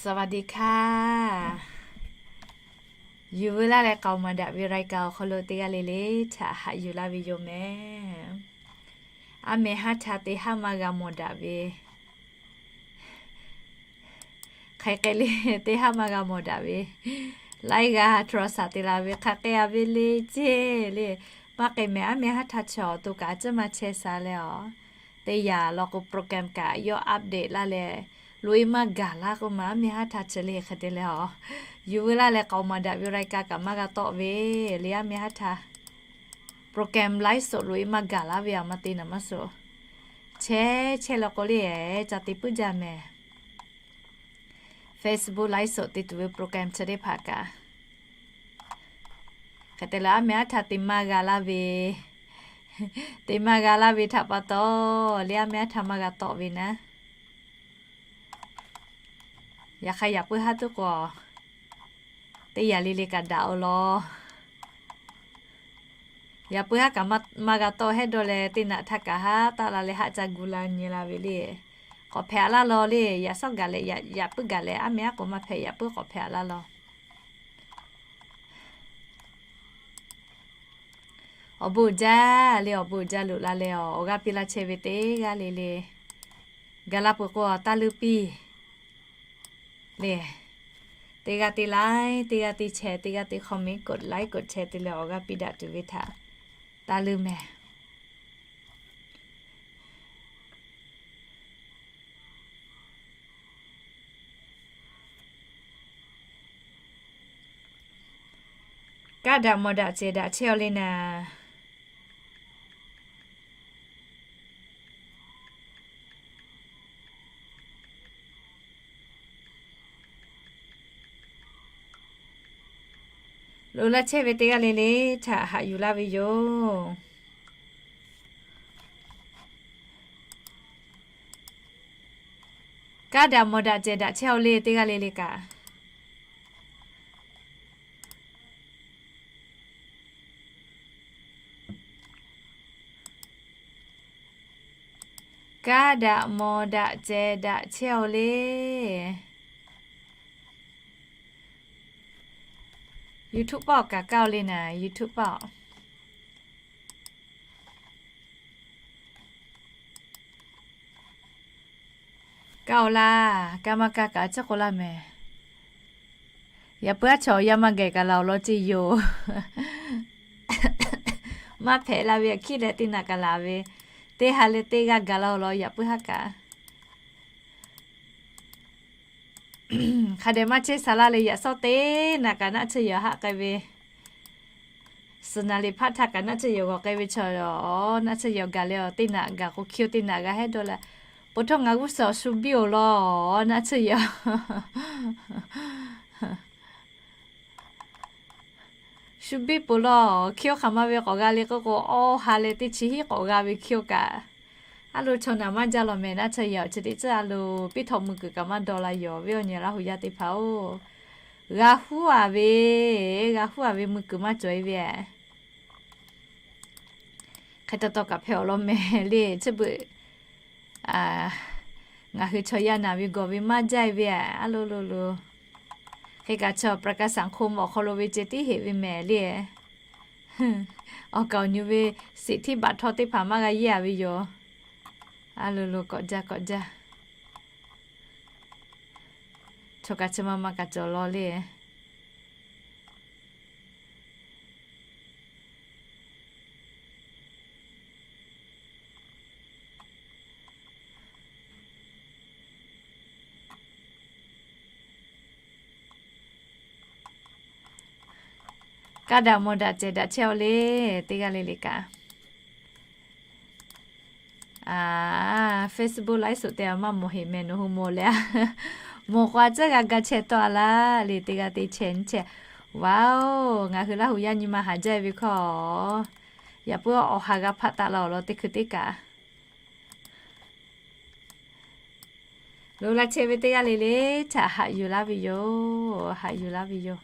สวัสดีค่ะ Yuˬ veu laˇ leh k'aoˍ maˍ daꞈ ve รายการ awˬ hk'aw lo teˇ g'aˇ le le htaꞈ haꞈ yuˬ laˇ ve yoˬ mehˍ. Aˉ meh haˉ htaˇ teˇ haˉ maˇ g'a mawˬ daꞈ ve, hk'aˬ hk'e le, teˇ haˉ maˇ g'a mawˬ daꞈ ve, laiˉ g'aˇ โทรศัพท์ te la ve hk'aˬ hk'e a ve le ceˇ le. Maˇ k'ai mehˍ, aˉ meh haˉ htaˇ chaw to kaꞈ a ciˉ maˇ chehˇ sha leh aˬ, teˇ yanˇ law k'o program kaꞈ yawˇ update laˇ leh, loꞈ-e maˇ gaˬ laˇ k'oˆ ma, aˉ meh haˉ htaˇ chi le hk'e te leh aˬ, yuˬ veu laˇ leh k'aoˍ maˍ daꞈ ve รายการ kaꞈ maˇ g'a tawˆ ve le. Aˉ meh haˉ htaˇ program ไลฟ์สด loꞈ-e maˇ gaˬ laˇ ve aˬ, maˇ te naˍ maˇ suh. Chehˇ chehˇ law k'o le, ca te puiˉ jaˇ mehˍ. Facebook ไลฟ์สด te tuˬ ve program chi teˇ hpaˍ kaꞈ hk'e te leh, aˉ meh haˉ htaˇ te maˇ g'a laˇ ve, te maˇ g'a laˇ ve htaꞈ pa taw le, aˉ meh haˉ htaˇ maˇ g'a tawˆ ve naˉ. Yaꞈ hk'aˇ yaꞈ puiˉ haˉ tuˉ k'o, teˇ yanˇ le le kaꞈ daꞈ-o law. Yaꞈ puiˉ haˉ kaꞈ maˇ g'a tawˆ hehˉ dawˇ leh, teˇ naꞈ htaˇ kaꞈ haˉ taˆ la leh haˆ ca gu la nyi la ve le. K'awꞈ hpehꞈ a laˇ law le. Yaꞈ shawˉ gaˬ leh, yaꞈ puiˉ gaˬ leh, aˉ meh haˉ k'o maˇ hpehꞈ, yaꞈ puiˉ k'awꞈ hpehꞈ a laˇ law. Awˬ bon uiˍ jaˇ le, awˬ bon uiˍ jaˇ loꞈ la leh aˬ, awˬ g'aˇ piˇ laˇ chehˇ ve teˇ g'aˇ le le, gaˬ la peuˬ k'o taˇ leuˇ piˇ le. Teˇ g'aˇ te like, teˇ g'aˇ te share, teˇ g'aˇ te comment, กดไลค์ กดแชร์ te leh awˬ g'aˇ piˇ daꞈ tuˬ ve htaꞈ taˇ leuˇ mehˍ. Kaˇ daꞈ mawˬ daꞈ cehˬ daꞈ chehˇ-aw le naˍ. Loꞈ la chehˇ ve teˇ g'aˇ le le htaꞈ haꞈ yuˬ laˇ ve yoˬ. Kaˇ daꞈ mawˬ daꞈ cehˬ daꞈ chehˇ-aw le teˇ g'aˇ le le kaꞈ. Kaˇ daꞈ mawˬ daꞈ cehˬ daꞈ chehˇ-aw le. YouTube paˆ awˬ kaꞈ kaˇ-aw le naˍ, YouTube paˆ awˬ. Kaˇ-aw laˇ, kaˇ maˇ kaˇ kaꞈ a ciˉ k'oˆ laˇ mehˍ. Yaꞈ puiˉ aˉ chaw yaˇ maˇ geh kaꞈ laˬ awˬ lawn ceˇ yoˬ. Maˇ hpehꞈ la ve aꞈ hkiˉ leh teˇ naꞈ kaꞈ laˬ ve, teˇ ha leh teˇ g'aˇ gaˬ la awˬ lawn yaꞈ puiˉ haˉ kaꞈ. Hk'a dehꞈ maˇ chehˇ sha laˇ leh yaꞈ sawˉ teˇ naꞈ kaꞈ naˆ tsuhˇ yawˬ haˆ k'ai ve, suhˍ naˍ liꞈ hpaˇ htaˇ kaꞈ naˆ tsuhˇ yawˬ g'awˬ k'ai ve chaw, naˆ tsuhˇ yawˬ gaˬ leh aˬ teˇ naꞈ gaˬ k'o hkiˇ-oˆ teˇ naꞈ g'a hehˉ dawˇ leh, po htawˇ ngaˬ g'uˇ suhˍ shu biˇ-oˬ law, naˆ tsuhˇ yawˬ shu biˇ po law. Hkiˇ-oˆ hk'aˬ ma ve k'awꞈ g'a le k'oˆ k'o, awˇ ha leh teˇ chi hiˉ k'awꞈ g'a ve hkiˇ-oˆ kaꞈ, a lo chaw naꞈ maˇ jaˇ law mehˍ. Naˆ tsuhˇ yawˬ chi teˇ tcuhˇ a lo piˇ htawꞈ mui kuiˬ kaꞈ maˇ dawˇ la yawˬ ve awˬ nyi Laˇ huˍ yaˇ teˇ hpaˍ-oˬ, g'a huˉ-a ve, g'a huˉ-a ve mui kuiˬ maˇ cawˬ-e ve, hk'e taw taw kaꞈ hpehꞈ awˬ lawn mehˍ le. Chi beuꞈ ngaˬ hui chaw yaˇ naˬ ve gawˬ ve maˇ jaˇ-e ve, a lo lo lo. Hk'e kaꞈ chaw ประกันสังคม awˬ hk'aw lo ve ceh tiˉ heꞈ ve mehˍ le. Awˬ kaˍ awˬ nyi ve สิทธิบัตร htawˇ teˇ hpaˍ maˇ g'a yeˇ-a ve yoˬ. A lo lo k'awꞈ jaˇ k'awꞈ jaˇ. Chaw kaꞈ chi ma ma kaꞈ cawˬ law le. Kaˇ daꞈ mawˬ daꞈ cehˬ daꞈ chehˇ-aw le, teˇ g'aˇ le le kaꞈ. Facebook live show te a maˇ mawˬ heˍ mehˍ, nawˬ hui mawˬ leh a, mawˬ k'o a ciˉ g'a ga chehˇ tawˆ-a laˇ le. Teˇ g'aˇ te chehˇ nyi chehˇ. Wow, ngaˬ hui Laˇ huˍ yaˇ nyi ma haˍ jaˇ ve hkawˇ, yaꞈ puiˉ awˬ ha g'a hpaˆ taˍ la awˬ lawn teˇ hkui teˇ kaꞈ. Loꞈ la chehˇ ve teˇ g'aˇ le le htaꞈ haꞈ yuˬ laˇ ve yoˬ, haꞈ yuˬ laˇ ve yoˬ.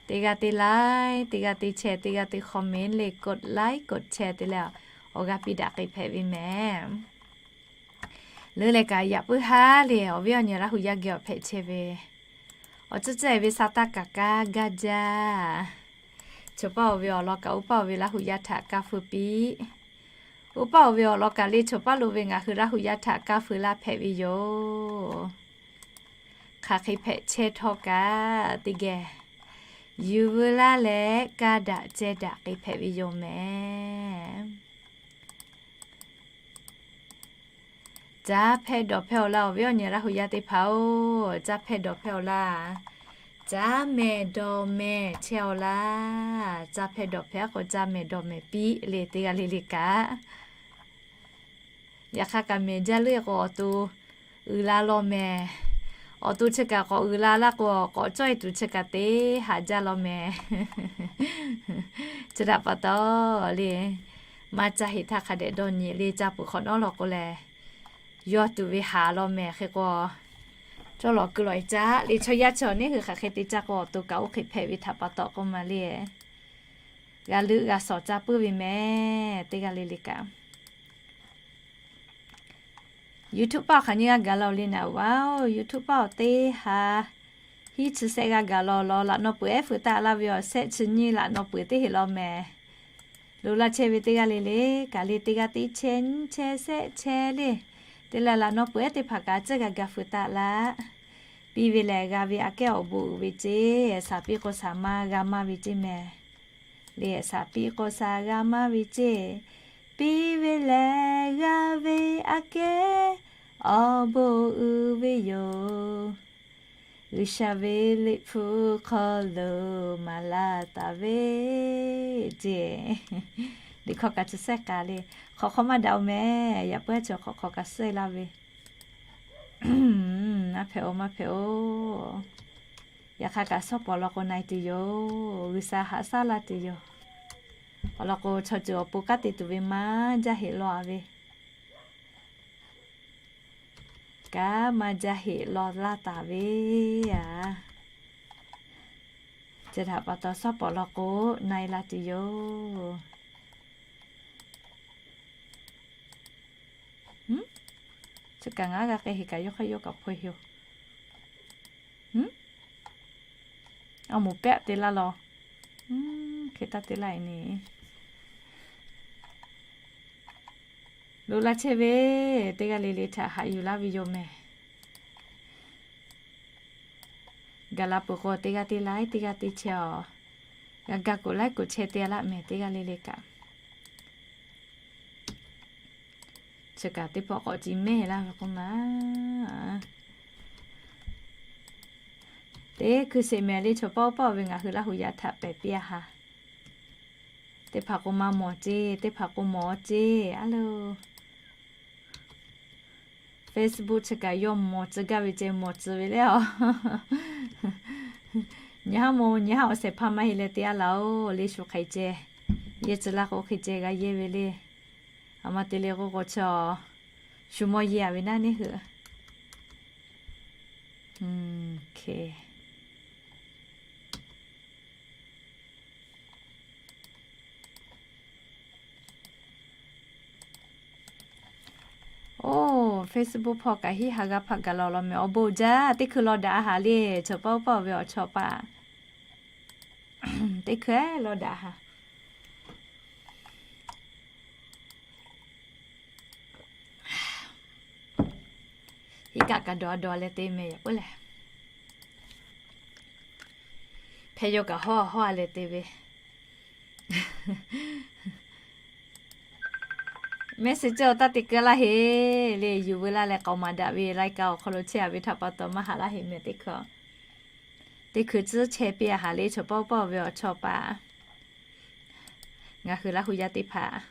Teˇ g'aˇ te like, teˇ g'aˇ te share, teˇ g'aˇ te comment leh กดไลค์ กดแชร์ te leh, awˬ g'aˇ piˇ daꞈ k'ai hpehꞈ ve mehˍ. Leuˉ leh kaꞈ yaꞈ puiˉ haˉ le, awˬ viˉ awˬ nyi Laˇ hu yaˇ geh awˬ hpehꞈ chehˇ ve, awˬ tcuhˉ tcuhˉ ve sa taˇ kaˍ kaˇ gaˇ jaˇ. Chaw paˇ oˬ ve awˬ lawn kaꞈ oˇ paˇ oˬ ve Laˇ hu yaˇ htaꞈ kaˇ feu piˇ. Oˇ paˇ oˬ ve awˬ lawn kaꞈ le, chaw paˇ lo ve ngaˬ hui Laˇ hu yaˇ htaꞈ kaˇ feu laˇ hpehꞈ ve yoˬ. Hk'aˬ hk'e hpehꞈ chehˇ htawˇ kaꞈ teˇ geh yuˬ veu laˇ leh kaˇ daꞈ ceh daꞈ k'ai hpehꞈ ve yoˬ mehˍ. Caˇ hpehˇ dawˬ hpehˇ awˬ laˇ, awˬ viˉ awˬ nyi Laˇ hu yaˇ teˇ hpaˍ-oˬ, caˇ hpehˇ dawˬ hpehˇ awˬ laˇ. Caˇ mehˍ dawˬ mehˍ chehˇ awˬ laˇ. Caˇ hpehˇ dawˬ hpehˇ a k'o, caˇ mehˍ dawˬ mehˍ piˇ le, teˇ g'aˇ le le kaꞈ. Yaꞈ hk'aˇ kaꞈ mehˍ jaˇ leuˉ k'o, awˬ to uiˍ la law mehˍ. Awˬ to chi kaꞈ k'awꞈ uiˍ la laˇ k'o, k'awꞈ cawˇ e tuˬ chi kaꞈ teˇ haꞈ jaˇ law mehˍ. Chi htaꞈ pa taw le, maˇ caˇ heꞈ htaˇ hk'a dehꞈ dawˇ nyi le, caˇ peuˬ hk'awꞈ nawˉ law k'o lehˬ, yawˇ tuˬ ve haˍ law mehˍ. Hk'e k'o, cawˇ lawˬ keu lawˬ e caˇ le, chaw yaˇ chi awˬ neˉ hui hk'aˬ hk'e te caˇ k'o, awˬ to kaꞈ oˇ hk'e hpehꞈ ve htaꞈ pa taw k'oˆ ma le. G'a leuˆ g'a shawˍ caˇ puiˉ ve mehˍ, teˇ g'aˇ le le kaꞈ. YouTube paˇ awˬ hk'aˬ nyi g'a gaˬ la-oˬ le naˍ, wa-oˬ, YouTube paˇ awˬ teˇ ha hiˉ chi sehˆ g'a gaˬ la law, laꞈ naw peuˬ ehˉ feu taˆ laˇ ve awˬ sehˆ chi nyiˇ laꞈ naw peuˬ teˇ heˆ law mehˍ. Lo laˇ chehˇ ve teˇ g'aˇ le le kaꞈ le, teˇ g'aˇ teˇ chehˇ nyiˇ chehˇ sehˆ chehˇ le, teˇ laꞈ laꞈ naw peuˬ ehˉ teˇ hpaˍ kaꞈ cehˇ g'a gaˬ feu taˆ laˇ. Piˇ ve lehˬ g'a ve aꞈ kehˉ awˬ bon uiˍ ve ceˇ, shaˍ piˇ k'o shaˍ maˇ g'a maˇ ve ceˇ mehˍ. Le shaˍ piˇ k'o shaˍ g'a maˇ ve ceˇ, piˇ ve lehˬ g'a ve aꞈ kehˉ awˬ bon uiˍ ve yoˬ. G'uiˬsha ve Liꞈ hpu hk'aw lo maˍ laˇ taˍ ve ceˇ. Liꞈ hk'aw kaꞈ chi sehˆ k'a le, hk'awꞈ hk'aw maˇ daꞈ-oˬ mehˍ, yaꞈ puiˉ chi hk'awꞈ hk'aw kaꞈ sehˆ laˇ ve. Maˇ hpehꞈ-oˬ, maˇ hpehꞈ-oˬ. Yaꞈ hk'aˇ kaꞈ shawˉ pawˍ law k'o na e tuˬ yoˬ. G'uiˬsha haꞈ shaˉ laˇ tuˬ yoˬ. Awˬ lawn k'o, chaw ceuˬ awˬ pon kanˉ te tuˬ ve maˇ jaˇ heꞈ law a ve, kanˉ maˇ jaˇ heꞈ law laˇ taˍ ve a. Chi htaꞈ pa taw shawˉ pawˍ law k'o na e la tuˬ yoˬ. Chi kaꞈ ngaˬ g'a k'ai heˍ kaꞈ yawˇ hk'aˇ yawˇ kaꞈ hpaw heˍ-oˬ. A moˍ pehˆ te laˇ law. Hk'e taˇ te laˇ e ne. Lo laˇ chehˇ ve teˇ g'aˇ le le htaꞈ haꞈ yuˬ laˇ ve yoˬ mehˍ. Gaˬ la peuˬ k'o teˇ g'aˇ teˇ laiˉ teˇ g'aˇ teˇ chehˇ-oˬ. G'a ga kuˬ laiˉ kuˬ chehˇ te laˇ mehˍ teˇ g'aˇ le le kaꞈ. Chi kaꞈ teˇ pawˆ k'awꞈ ci mehˍ laˇ ve k'oˆ ma. Teˇ hkui sheˍ mehˍ le, chaw paˇ oˇ paˇ ve ngaˬ hui Laˇ hu yaˇ htaꞈ pehˬ piˇ a ha. Teˇ hpaˍ k'o maˇ mawˬ ceˇ, teˇ hpaˍ k'o mawˬ ceˇ a lo. Facebook chi kaꞈ yawˇ mawˬ tcuh gaˇ ve ceh mawˬ tcuh ve le a. Nyi haˉ mawˬ nyi haˉ awˬ shehˍ hpaˇ maˇ heˆ leh te a laˬ-oˬ le, shu hk'e ceh yehˇ tcuh laˇ k'o hk'e ceh g'a yehˇ ve le. A ma te le k'o k'o chaw shu mawˬ yehˇ a ve naˉ neˇ hui. Oˇ, Facebook hpawˇ kaꞈ hiˉ ha g'a hpaˆ gaˬ la law mehˍ. Awˬ bon jaˇ, teˇ hkui law daꞈ a haˍ le, chaw paˇ oˇ paˇ ve awˬ chawˇ paˍ. Teˇ hkui law daꞈ a haˍ. Iˉ kaˆ kaꞈ dawˬ a dawˬ a leh te mehˍ yaꞈ puiˉ leh. Hpehꞈ yaw kaꞈ hawˉ a hawˉ a leh te ve. Messenger awˬ taˇ te keu laˇ heˍ le, yuˬ veu laˇ leh k'aoˍ maˍ daꞈ ve lai ka awˬ hk'aw lo chehˇ a ve htaꞈ pa taw maˇ haꞈ laˇ heˍ mehˍ teˇ hkui. Teˇ hkui tcuhˉ chehˇ piˇ a haˍ le, chaw paˇ oˇ paˇ ve awˬ chawˇ paˍ. Ngaˬ hui Laˇ hu yaˇ teˇ hpaˍ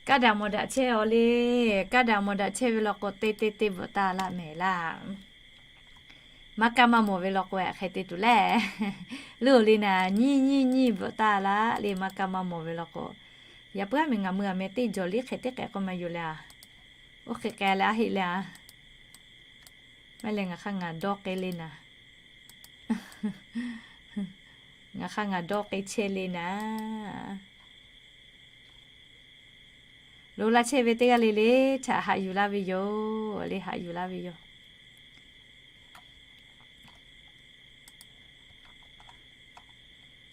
Kaˇ daꞈ mawˬ daꞈ chehˇ aw le. Kaˇ daꞈ mawˬ daꞈ chehˇ ve law k'o, teˇ teˇ teˇ bvuhꞈ taˇ laˇ mehˍ laˇ. Maˇ kaˇ maˇ mawˬ ve law k'o, hk'e te tuˬ leh, leuˉ-oˬ le naˍ, nyiˇ nyiˇ nyiˇ bvuhꞈ taˍ laˇ le, maˇ kaˇ maˇ mawˬ ve law k'o. Yaꞈ puiˉ haˉ meh ngaˬ meuˇ a meh teˇ jawˬ liˇ hk'e teˇ k'ehꞈ k'oˆ maˇ yuˬ le a. Oˇ hk'e k'ai leh a heˆ le a. Maˇ heˆ leh ngaˬ hk'aˇ ngaˬ dawˇ k'ai le naˍ. Ngaˬ hk'aˇ ngaˬ dawˇ k'ai chehˇ le naˍ. Loꞈ la chehˇ ve teˇ g'aˇ le le htaꞈ haꞈ yuˬ laˇ ve yoˬ le, haꞈ yuˬ laˇ ve yoˬ.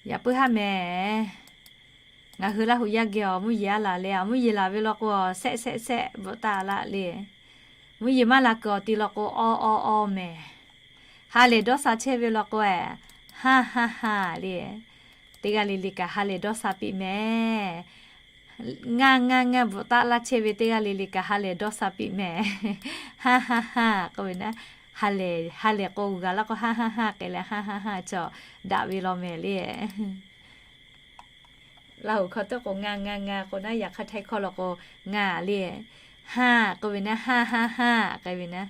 Yaꞈ puiˉ haˉ meh, ngaˬ hui Laˇ hu yaˇ geh awˬ mvuhˇ yeˬ a laˬ le, awˬ mvuhˇ yeˬ laˬ ve law k'o, shehˆ shehˆ shehˆ bvuhꞈ taˍ laˇ le. Mvuhˇ yeˬ maˇ la kuiˬ awˬ ti law k'o, awˇ awˇ awˇ meh. Ha lehˬ dawˇ sha chehˇ ve law k'o, haˇ haˇ haˇ le. Teˇ g'aˇ le le kaꞈ ha lehˬ dawˇ sha piˇ meh. Ngaˇ ngaˇ ngaˇ bvuhꞈ taˍ laˇ chehˇ ve teˇ g'aˇ le le kaꞈ ha lehˬ dawˇ sha piˇ meh. Haˇ haˇ haˇ k'oˆ ve naˉ, ha lehˬ, ha lehˬ k'o g'a laˇ k'o, haˇ haˇ haˇ k'ai leh haˇ haˇ haˇ cawˬ daꞈ ve law meh le. Laˇ hu hkawˇ teˇ k'o ngaˇ ngaˇ ngaˇ k'o naˉ, yaꞈ hk'aˇ Htaiˇ hkawˇ law k'o ngaˇ le. Haˇ k'oˆ ve naˉ, haˇ haˇ haˇ k'ai ve naˉ.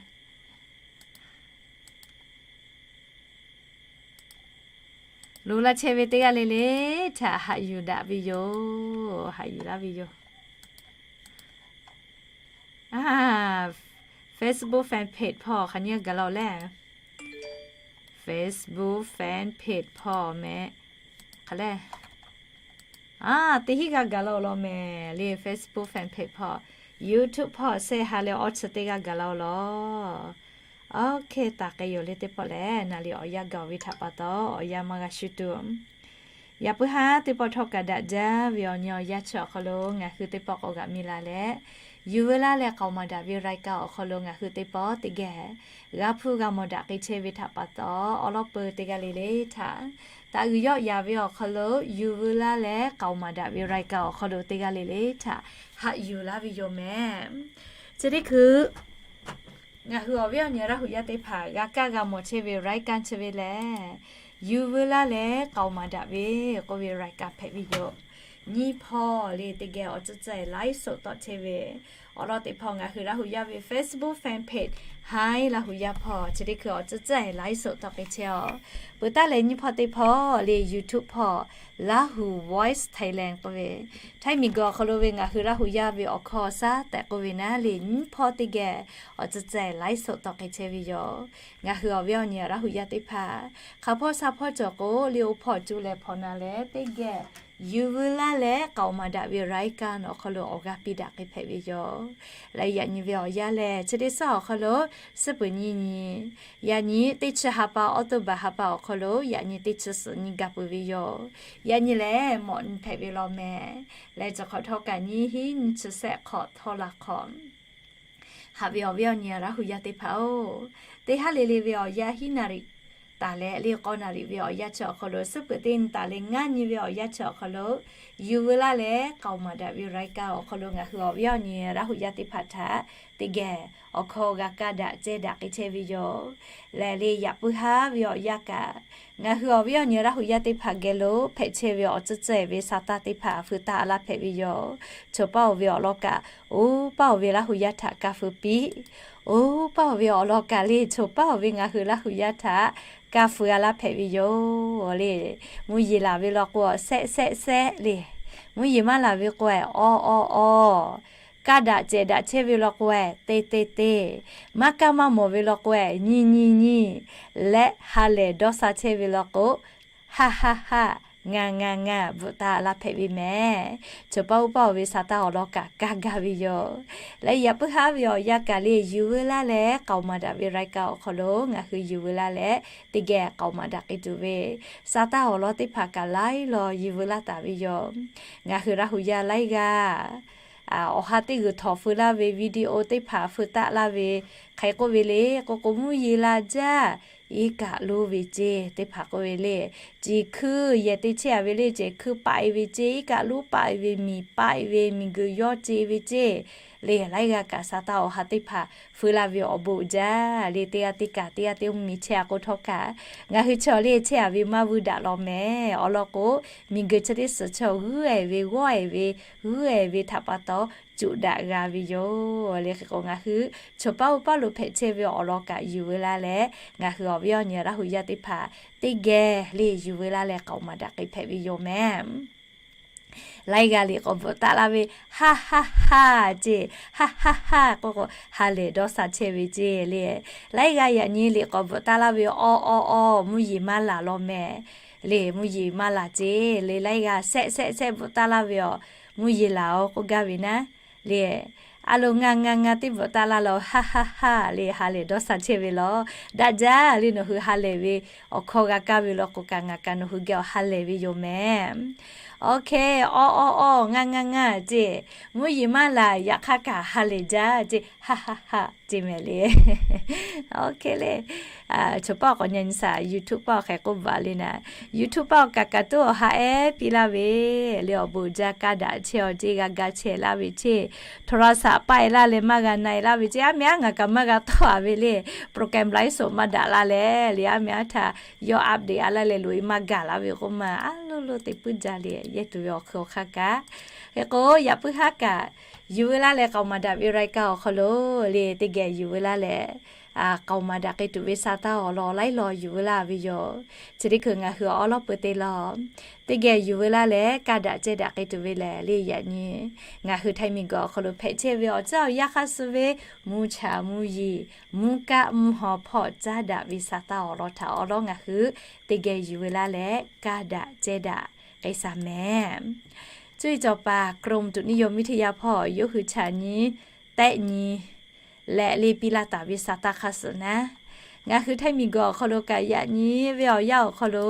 Loꞈ la chehˇ ve teˇ g'aˇ le le htaꞈ haꞈ yuˬ daꞈ ve yoˬ. Haꞈ yuˬ laˇ ve yoˬ. Facebook fan page hpawˇ hk'aˬ nyi gaˬ la-oˬ le. Facebook fan page hpawˇ meh hk'aˬ le. A, teˇ hinˉ g'aˇ gaˬ la-oˬ law meh le. Facebook fan page hpawˇ, YouTube hpawˇ share ha leh awˇ chi teˇ g'aˇ gaˬ la-oˬ law. Oˇ hk'e taˍ k'ai yoˬ le. Teˇ pawˆ lehˬ naˍ riˍ awˬ yanˇ gaˬ ve htaꞈ pa taw awˬ yanˇ maˇ g'a shu tuˬ. Yaꞈ puiˉ haˉ teˇ pawˆ htawˇ kaꞈ daꞈ jaˇ ve awˬ nyi awˬ yanˇ chi awˬ hk'aw lo ngaˬ hui teˇ pawˆ k'awꞈ g'aꞈ mi la leh, yuˬ veu laˇ leh k'aoˍ maˍ daꞈ ve รายการ awˬ hk'aw lo ngaˬ hui teˇ pawˆ teˇ geh g'a hpuˇ g'a mawˬ daꞈ k'ai chehˇ ve htaꞈ pa taw, awˬ lawn peu teˇ g'aˇ le le htaꞈ taꞈ g'uiˬ yawˆ yaˍ ve awˬ hk'aw lo yuˬ veu laˇ leh k'aoˍ maˍ daꞈ ve รายการ awˬ hk'aw lo teˇ g'aˇ le le htaꞈ haꞈ yuˬ laˇ ve yoˬ meh. Chi teˇ hkui ngaˬ hui awˬ viˉ awˬ nyi Laˇ hu yaˇ teˇ hpaˍ g'a kaˇ g'a mawˬ chehˇ ve รายการ chi ve lehˬ, yuˬ veu laˇ leh k'aoˍ maˍ daꞈ ve k'oˆ ve รายการ hpehꞈ ve yoˬ. Nyiˇ hpawˇ le teˇ geh awˬ tcuhˉ tcuhˉ ไลฟ์สด tawˆ chehˇ ve awˬ lawn teˇ hpawˇ ngaˬ hui Laˇ hu yaˇ ve Facebook fan page Hi Laˇ hu yaˇ hpawˇ chi teˇ hkui awˬ tcuhˉ tcuhˉ ไลฟ์สด tawˆ k'ai chehˇ-oˬ. Peuˬ taˉ leh nyiˇ hpawˇ teˇ hpawˇ le YouTube hpawˇ Laˇ hu Voice Thailand k'oˆ ve, Htaiˇ miˬ guiˬ awˬ hk'aw lo ve ngaˬ hui Laˇ hu yaˇ ve awˬ hkawˇ shaˉ tehꞈ k'oˆ ve naˉ le, nyiˇ hpawˇ teˇ geh awˬ tcuhˉ tcuhˉ ไลฟ์สด tawˆ k'ai chehˇ ve yoˬ. Ngaˬ hui awˬ viˉ awˬ nyi Laˇ hu yaˇ teˇ hpaˍ hk'aˬ hpawˇ sha hpawˇ cawˬ k'o le, oˇ hpawˇ cuˇ leh hpawnˬ na leh teˇ geh yuˬ veu laˇ leh k'aoˍ maˍ daꞈ ve รายการ awˬ hk'aw lo awˬ g'aˇ piˇ daꞈ k'ai hpehꞈ ve yoˬ. Leh yaꞈ nyi ve awˬ yanˇ lehˬ, chi teˇ suhˉ awˬ hk'aw lo suhˉ peuˬ nyiˇ nyi, yaꞈ nyi teˇ chi ha pa, October ha pa awˬ hk'aw lo yaꞈ nyi teˇ chi suhˍ nyi gaˬ peuˬ ve yoˬ. Yaꞈ nyi lehˬ mawꞈ nyi hpehꞈ ve law meh. Leh chi hk'awꞈ htawˇ kaꞈ nyiˇ hinˉ nyiˇ chi sehˆ hk'awꞈ htawˇ la hk'awꞈ haꞈ ve awˬ viˉ awˬ nyi Laˇ hu yaˇ teˇ hpaˍ-oˬ, teˇ haˉ le le ve awˬ yanˇ hiˉ naˍ riˍ taˍ leh le k'awˇ naˍ riˍ ve awˬ yanˇ chi awˬ hk'aw lo suhˉ peuˬ teˇ nyi taˍ leh ngaˇ nyi ve awˬ yanˇ chi awˬ hk'aw lo yuˬ veu laˇ leh k'aoˍ maˍ daꞈ ve รายการ awˬ hk'aw lo ngaˬ hui awˬ viˉ awˬ nyi Laˇ hu yaˇ teˇ hpaˍ htaꞈ teˇ geh awˬ hkawˇ g'a kaˇ daꞈ ceh daꞈ k'ai chehˇ ve yoˬ. Lehˬ le yaꞈ puiˉ haˉ ve awˬ yanˇ kaꞈ ngaˬ hui awˬ viˉ awˬ nyi Laˇ hu yaˇ teˇ hpaˍ geh lo hpehꞈ chehˇ ve awˬ tcuhˉ tcuhˉ ve sa taˇ teˇ hpaˍ feu taˆ laˇ hpehꞈ ve yoˬ. Chaw paˇ-oˬ ve awˬ lawn kaꞈ, oˇ paˇ-oˬ ve Laˇ hu yaˇ htaꞈ kaˇ feu piˇ, oˇ paˇ-oˬ ve awˬ lawn kaꞈ le chaw paˇ-oˬ ve ngaˬ hui Laˇ hu yaˇ htaꞈ kaˇ feu a laˇ hpehꞈ ve yoˬ le. Mvuhˇ yeˬ laˬ ve law k'o, shehˆ shehˆ shehˆ le. Mvuhˇ yeˬ maˇ laˬ ve k'o, awˇ awˇ awˇ. Kaˇ daꞈ cehˬ daꞈ chehˇ ve law k'o, teˇ teˇ teˇ. Maˇ kaˇ maˇ mawˬ ve law k'o, nyiˇ nyiˇ nyiˇ. Leh ha lehˬ dawˇ sha chehˇ ve law k'o, haˇ haˇ haˇ, ngaˇ ngaˇ ngaˇ bvuhꞈ taˍ laˇ hpehꞈ ve meh. Chaw paˇ oˇ paˇ-oˬ ve sa taˇ awˬ lawn kaꞈ kaˇ gaˇ ve yoˬ. Leh yaꞈ puiˉ haˉ ve awˬ yanˇ kaꞈ le yuˬ veu laˇ leh k'aoˍ maˍ daꞈ ve รายการ awˬ hk'aw lo ngaˬ hui yuˬ veu laˇ leh teˇ geh k'aoˍ maˍ daꞈ k'ai tuˬ ve sa taˇ awˬ lawn teˇ hpaˍ kaꞈ laiˉ law yuˬ veu laˇ taˍ ve yoˬ. Ngaˬ hui Laˇ hu yaˇ laiˉ g'aˇ awˬ ha teˇ g'uiˬ htawnˍ feu laˇ ve video teˇ hpaˍ feu taˆ laˇ ve hk'e k'oˆ ve le k'o k'o, mvuhˇ yeˬ la jaˇ, iˉ kaˆ lonˉ ve ceˇ teˇ hpaˍ k'oˆ ve le. Ceˬ hkui yehˬ te chehˇ a ve le, ceˬ hkui paˆ-e ve ceˇ, iˉ kaˆ lonˉ paˆ-e ve, miˬ paˆ-e ve, miˬ guiˬ yawˇ ce ve ceˇ le. Laiˉ g'aˇ kaꞈ sa taˇ awˬ ha teˇ hpaˍ feu laˇ ve awˬ bon jaˇ le. Teˇ g'aˇ teˇ kaꞈ, teˇ g'aˇ teˇ mvuhˇ miˬ chehˇ a k'o htawˇ kaꞈ, ngaˬ hui chaw le chehˇ a ve maˇ vuiˇ daꞈ law meh. Awˬ lawn k'o, miˬ guiˬ chi teˇ suhˍ chaw g'uiˇ-e ve, g'awˇ-e ve, g'uiˇ-e ve htaꞈ pa taw, tuꞈ daꞈ g'a ve yoˬ le. Hk'e k'o, ngaˬ hui chaw paˉ oˇ paˉ lo hpehꞈ chehˇ ve awˬ lawn kaꞈ yuˬ veu laˇ leh, ngaˬ hui awˬ viˉ awˬ nyi Laˇ hu yaˇ teˇ hpaˍ teˇ geh le yuˬ veu laˇ leh k'aoˍ maˍ daꞈ k'ai hpehꞈ ve yoˬ mehˍ. Laiˉ g'aˇ liꞈ k'awꞈ bvuhꞈ taˆ laˇ ve, ha ha ha ceˇ, ha ha ha k'oˆ k'o ha lehˬ dawˇ sha chehˇ ve ceˇ le. Laiˉ g'aˇ yaꞈ nyi liꞈ k'awꞈ bvuhꞈ taˆ laˇ ve, awˇ awˇ awˇ, mvuhˇ yeˬ maˇ laˬ law mehˍ le. Mvuhˇ yeˬ maˇ laˬ ceˇ le. Laiˉ g'aˇ shehˆ shehˆ shehˆ bvuhꞈ taˆ laˇ ve, awˬ mvuhˇ yeˬ laˬ-oˬ k'oˆ gaˇ ve naˉ le. A lo ngaˬ ngaˬ ngaˬ teˇ bvuhꞈ taˆ laˇ law, ha ha ha le, ha lehˬ dawˇ sha chehˇ ve law. Daꞈ jaˇ le, nawˬ hui ha lehˬ ve awˬ hkawˇ g'a kaˇ ve law k'o kaꞈ, ngaˬ kaꞈ nawˬ hui geh awˬ ha lehˬ ve yoˬ mehˍ. Awˬ hk'e, awˇ awˇ awˇ, ngaˬ ngaˬ ngaˬ ceˇ, mvuhˇ yeˬ maˇ laˬ, yaꞈ hk'aˇ kaꞈ ha lehˬ jaˇ ceˇ, ha ha ha ceˇ mehˍ le. Awˬ hk'e le, chaw paˉ k'awꞈ nyi nyi shaˍ, YouTube paˆ awˬ hk'e k'oˆ baˬ le naˍ. YouTube paˆ awˬ kaꞈ kaꞈ tuˉ awˬ ha ehˉ piˇ laˇ ve le, awˬ bon jaˇ kaˇ daꞈ chehˇ awˬ ceˇ g'a ga chehˇ laˇ ve ceˇ, โทรศัพท์ paˆ e laˇ leh maˇ g'a na e laˇ ve ceˇ, aˉ meh aˉ ngaˬ kaꞈ maˇ g'a tawˆ a ve le, program ไลฟ์สด maˇ daꞈ laˇ leh le, aˉ meh aˉ htaꞈ yawˇ update a laˇ leh loꞈ e maˇ gaˬ laˇ ve k'oˆ ma, aˉ loˇ loˇ te puiˉ jaˇ le, yehˇ tuˬ ve awˬ hk'aw hk'aˇ kaꞈ. Hk'e k'o, yaꞈ puiˉ haˉ kaꞈ yuˬ veu laˇ leh k'aoˍ maˍ daꞈ ve รายการ awˬ hk'aw lo le, teˇ geh yuˬ veu laˇ leh k'aoˍ maˍ daꞈ k'ai tuˬ ve sa taˇ awˬ lawn laiˉ lawn yuˬ veu laˇ ve yoˬ. Chi teˇ hkui ngaˬ hui awˉ lawˉ peu te law teˇ geh yuˬ veu laˇ leh kaˇ daꞈ cehˇ daꞈ k'ai tuˬ ve lehˬ le, yaꞈ nyi ngaˬ hui ไทย miˬguiˬ awˬ hk'aw lo hpehꞈ chehˇ ve awˬ ceuˬ awˬ yanˇ hk'aˇ suh ve mvuhˇ cha mvuhˇ yeˬ, mvuhˇ kaˆ mvuhˇ haw hpawˇ caˉ daꞈ ve sa taˇ awˬ lawn htaꞈ awˉ lawˉ ngaˬ hui teˇ geh yuˬ veu laˇ leh kaˇ daꞈ cehˇ daꞈ k'ai sa mehˍ. Cuˇ yiˍ cawˬ paˍ กรมอุตุนิยมวิทยา hpawˇ yawˇ hui chaꞈ nyi tehˆ nyi leh le piˇ laˇ taˍ ve sa taˇ hk'aˇ suh naˉ, ngaˬ hui ไทย miˬguiˬ awˬ hk'aw lo kaꞈ yaꞈ nyi ve awˬ yanˇ awˬ hk'aw lo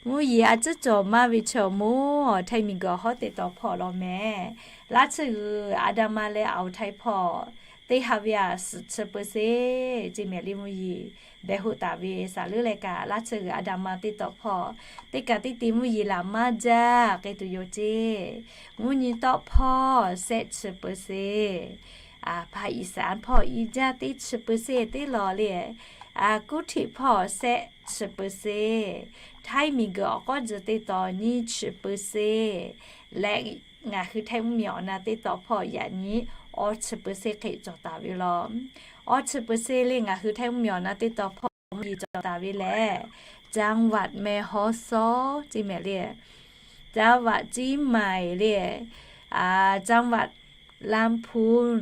mvuhˇ yeˬ a ciˉ cawˬ maˇ ve chaw moˇ ไทย miˬguiˬ awˬ hawˉ teˇ taw hpawˇ law mehˍ. Laˇ tsuhˇ g'uiˬ a da ma leh awˬ htaiˇ hpawˇ teˇ ha ve a suhˍ chi เปอร์เซ็นต์ ceˇ mehˍ le. Mvuhˇ yeˬ behˬ hoˆ taˍ ve saˍ leuˉ leh kaꞈ, laˇ tsuhˇ g'uiˬ a da ma teˇ taw hpawˇ teˇ kaꞈ teˇ te mvuhˇ yeˬ laˬ maˇ jaˇ k'ai tuˬ yoˬ ceˇ. Mvuhˇ nyi tawˆ hpawˇ shehˆ chi เปอร์เซ็นต์, ภาคอีสาน hpawˇ i jaˇ teˇ chi เปอร์เซ็นต์ teˇ law le. Kuˉ htiꞈ hpawˇ shehˆ chi เปอร์เซ็นต์, Htaiˇ miˬguiˬ awˬ k'awˉ tcuh teˇ taw nyiˇ chi เปอร์เซ็นต์ leh, ngaˬ hui Htaiˇ mvuhˇmiˬ awˬ na teˇ taw hpawˇ yaꞈ nyi awˇ chi เปอร์เซ็นต์ hk'e cawˬ taˍ ve law. Awˇ chi เปอร์เซ็นต์ le ngaˬ hui Htaiˇ mvuhˇmiˬ awˬ na teˇ taw hpawˇ mvuhˇ yeˬ cawˬ taˍ ve lehˬ, จังหวัดแม่ฮ่องสอน ceˇ mehˍ le, จังหวัดเชียงใหม่ le, จังหวัดลำพูน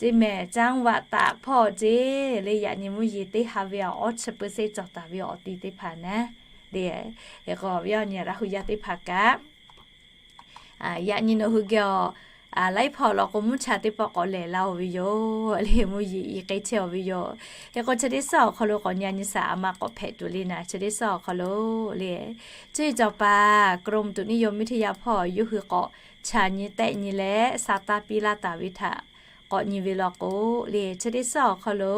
ceˇ mehˍ, จังหวัดตาก hpawˇ ceˇ le, yaꞈ nyi mvuhˇ yeˬ teˇ ha ve awˇ chi เปอร์เซ็นต์ cawˬ taˍ ve awˬ ti teˇ hpaˍ naˉ le. Hk'e k'o, awˬ viˉ awˬ nyi Laˇ hu yaˇ teˇ hpaˍ kaꞈ, yaꞈ nyi nawˬ hui geh awˬ laiˉ hpawˇ law k'o, mvuhˇ cha teˇ pawˆ k'awꞈ lehˬ la-oˬ ve yoˬ le, mvuhˇ yeˬ i k'ai chehˇ-oˬ ve yoˬ. Hk'e k'o, chi teˇ suhˉ awˬ hk'aw lo k'awꞈ nyi a nyi shaˍ, a ma k'awꞈ hpehꞈ tuˬ le naˍ, chi teˇ suhˉ awˬ hk'aw lo le. Cuˇ yiˍ cawˬ paˍ กรมอุตุนิยมวิทยา hpawˇ yawˇ hui k'awꞈ chaꞈ nyi tehˆ nyi leh sa taˇ piˇ laˇ taˍ ve htaꞈ k'awꞈ nyi ve law k'o le, chi teˇ suhˉ awˬ hk'aw lo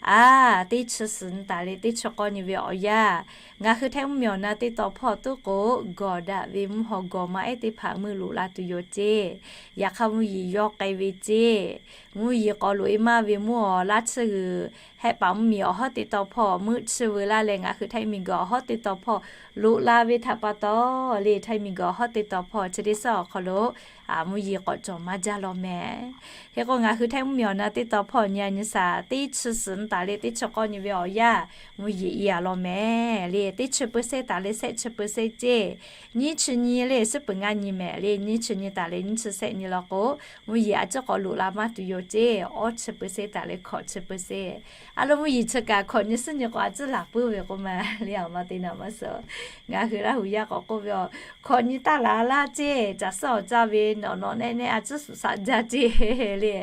a, teˇ chi suhˍ nyi taˍ leh teˇ chi k'awˇ nyi ve awˬ yanˇ, ngaˬ hui Htaiˇ mvuhˇmiˬ awˬ na teˇ taw hpawˇ tuˉ k'o, gawˬ daꞈ ve mvuhˇ haw gawˬ ma ehˉ teˇ hpaˍ meuˇ loꞈ la tuˬ yoˬ ceˇ. Yaꞈ hk'aˇ mvuhˇ yeˬ yawˇ k'ai ve ceˇ. Mvuhˇ yeˬ k'awꞈ loꞈ e maˇ ve mvuhˇ awˬ laˇ tsuhˇ g'uiˬ, Hehˆ paˍ mvuhˇmiˬ awˬ hawˉ teˇ taw hpawˇ meuˇ chi veu laˇ leh, ngaˬ hui Htaiˇ miˬguiˬ awˬ hawˉ teˇ taw hpawˇ loꞈ la ve htaꞈ pa taw le, Htaiˇ miˬguiˬ awˬ hawˉ teˇ taw hpawˇ chi teˇ suhˉ awˬ hk'aw lo mvuhˇ yeˬ k'awꞈ cawˬ maˇ jaˇ law mehˍ. Hk'e k'o, ngaˬ hui Htaiˇ mvuhˇmiˬ awˬ na teˇ taw hpawˇ nyi a nyi shaˍ, teˇ chi suhˍ nyi taˍ leh teˇ chi k'awˇ nyi ve awˬ yanˇ, mvuhˇ yeˬ i a law mehˍ le, teˇ chi เปอร์เซ็นต์ taˍ leh shehˆ chi เปอร์เซ็นต์ ceˇ. Nyiˇ chi nyi le, suhˉ peuˬ ngaˇ nyi mehˍ le, nyiˇ chi nyi taˍ leh nyiˇ chi shehˆ nyi law k'o, mvuhˇ yeˬ a ciˉ k'awꞈ loꞈ la maˇ tuˬ yoˬ ceˇ. Awˇ chi เปอร์เซ็นต์ taˍ leh hkawꞈ chi เปอร์เซ็นต์. A lo mvuhˇ yeˬ chi kaꞈ hkawꞈ nyi suhˉ nyi k'o a ciˉ laˬ puiˉ ve k'oˆ ma le, awˬ ma te naˍ maˇ suhˍ. Ngaˬ hui Laˇ hu yaˇ k'awꞈ k'oˆ ve, hkawꞈ nyi taˇ laˬ laˇ ceˇ, caˬ suhˉ awˬ caˇ ve nawꞈ nawꞈ nehˆ nehˆ a ciˉ suꞈ shaꞈ jaˇ ceˇ le.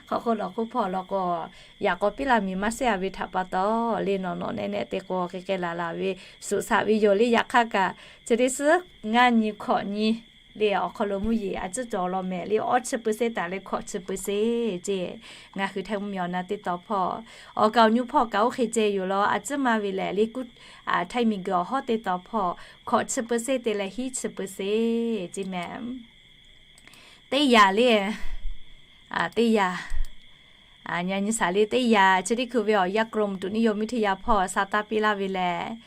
Hk'aw hk'oˆ lawˬ hk'oˆ hpawˇ law k'o, yaꞈ k'aw piˇ laˇ miˬ maˇ shehˇ a ve htaꞈ pa taw le, nawꞈ nawꞈ nehˆ nehˆ te k'o hk'e hk'e laˬ laˬ ve suꞈ shaꞈ ve yoˬ le. Yaꞈ hk'aˇ kaꞈ, chi teˇ suhˉ ngaˇ nyi hkawꞈ nyi le awˬ hk'aw lo mvuhˇ yeˬ a ciˉ cawˬ law mehˍ le, awˇ chi เปอร์เซ็นต์ taˍ leh hkawꞈ chi เปอร์เซ็นต์ ceˇ. Ngaˬ hui Htaiˇ mvuhˇmiˬ awˬ na teˇ taw hpawˇ, awˬ kaˍ awˬ nyu hpawˇ kaꞈ oˇ hk'e ceh yoˬ law, a ciˉ maˇ ve lehˬ le, kuˉ Htaiˇ miˬguiˬ awˬ hawˉ teˇ taw hpawˇ hkawꞈ chi เปอร์เซ็นต์ te leh hiˉ chi เปอร์เซ็นต์ ceˇ mehˍ. Teˇ yanˇ le, teˇ yanˇ, nyi a nyi shaˍ le, teˇ yanˇ chi teˇ hkui ve awˬ yanˇ กรมอุตุนิยมวิทยา hpawˇ sa taˇ piˇ laˇ ve lehˬ,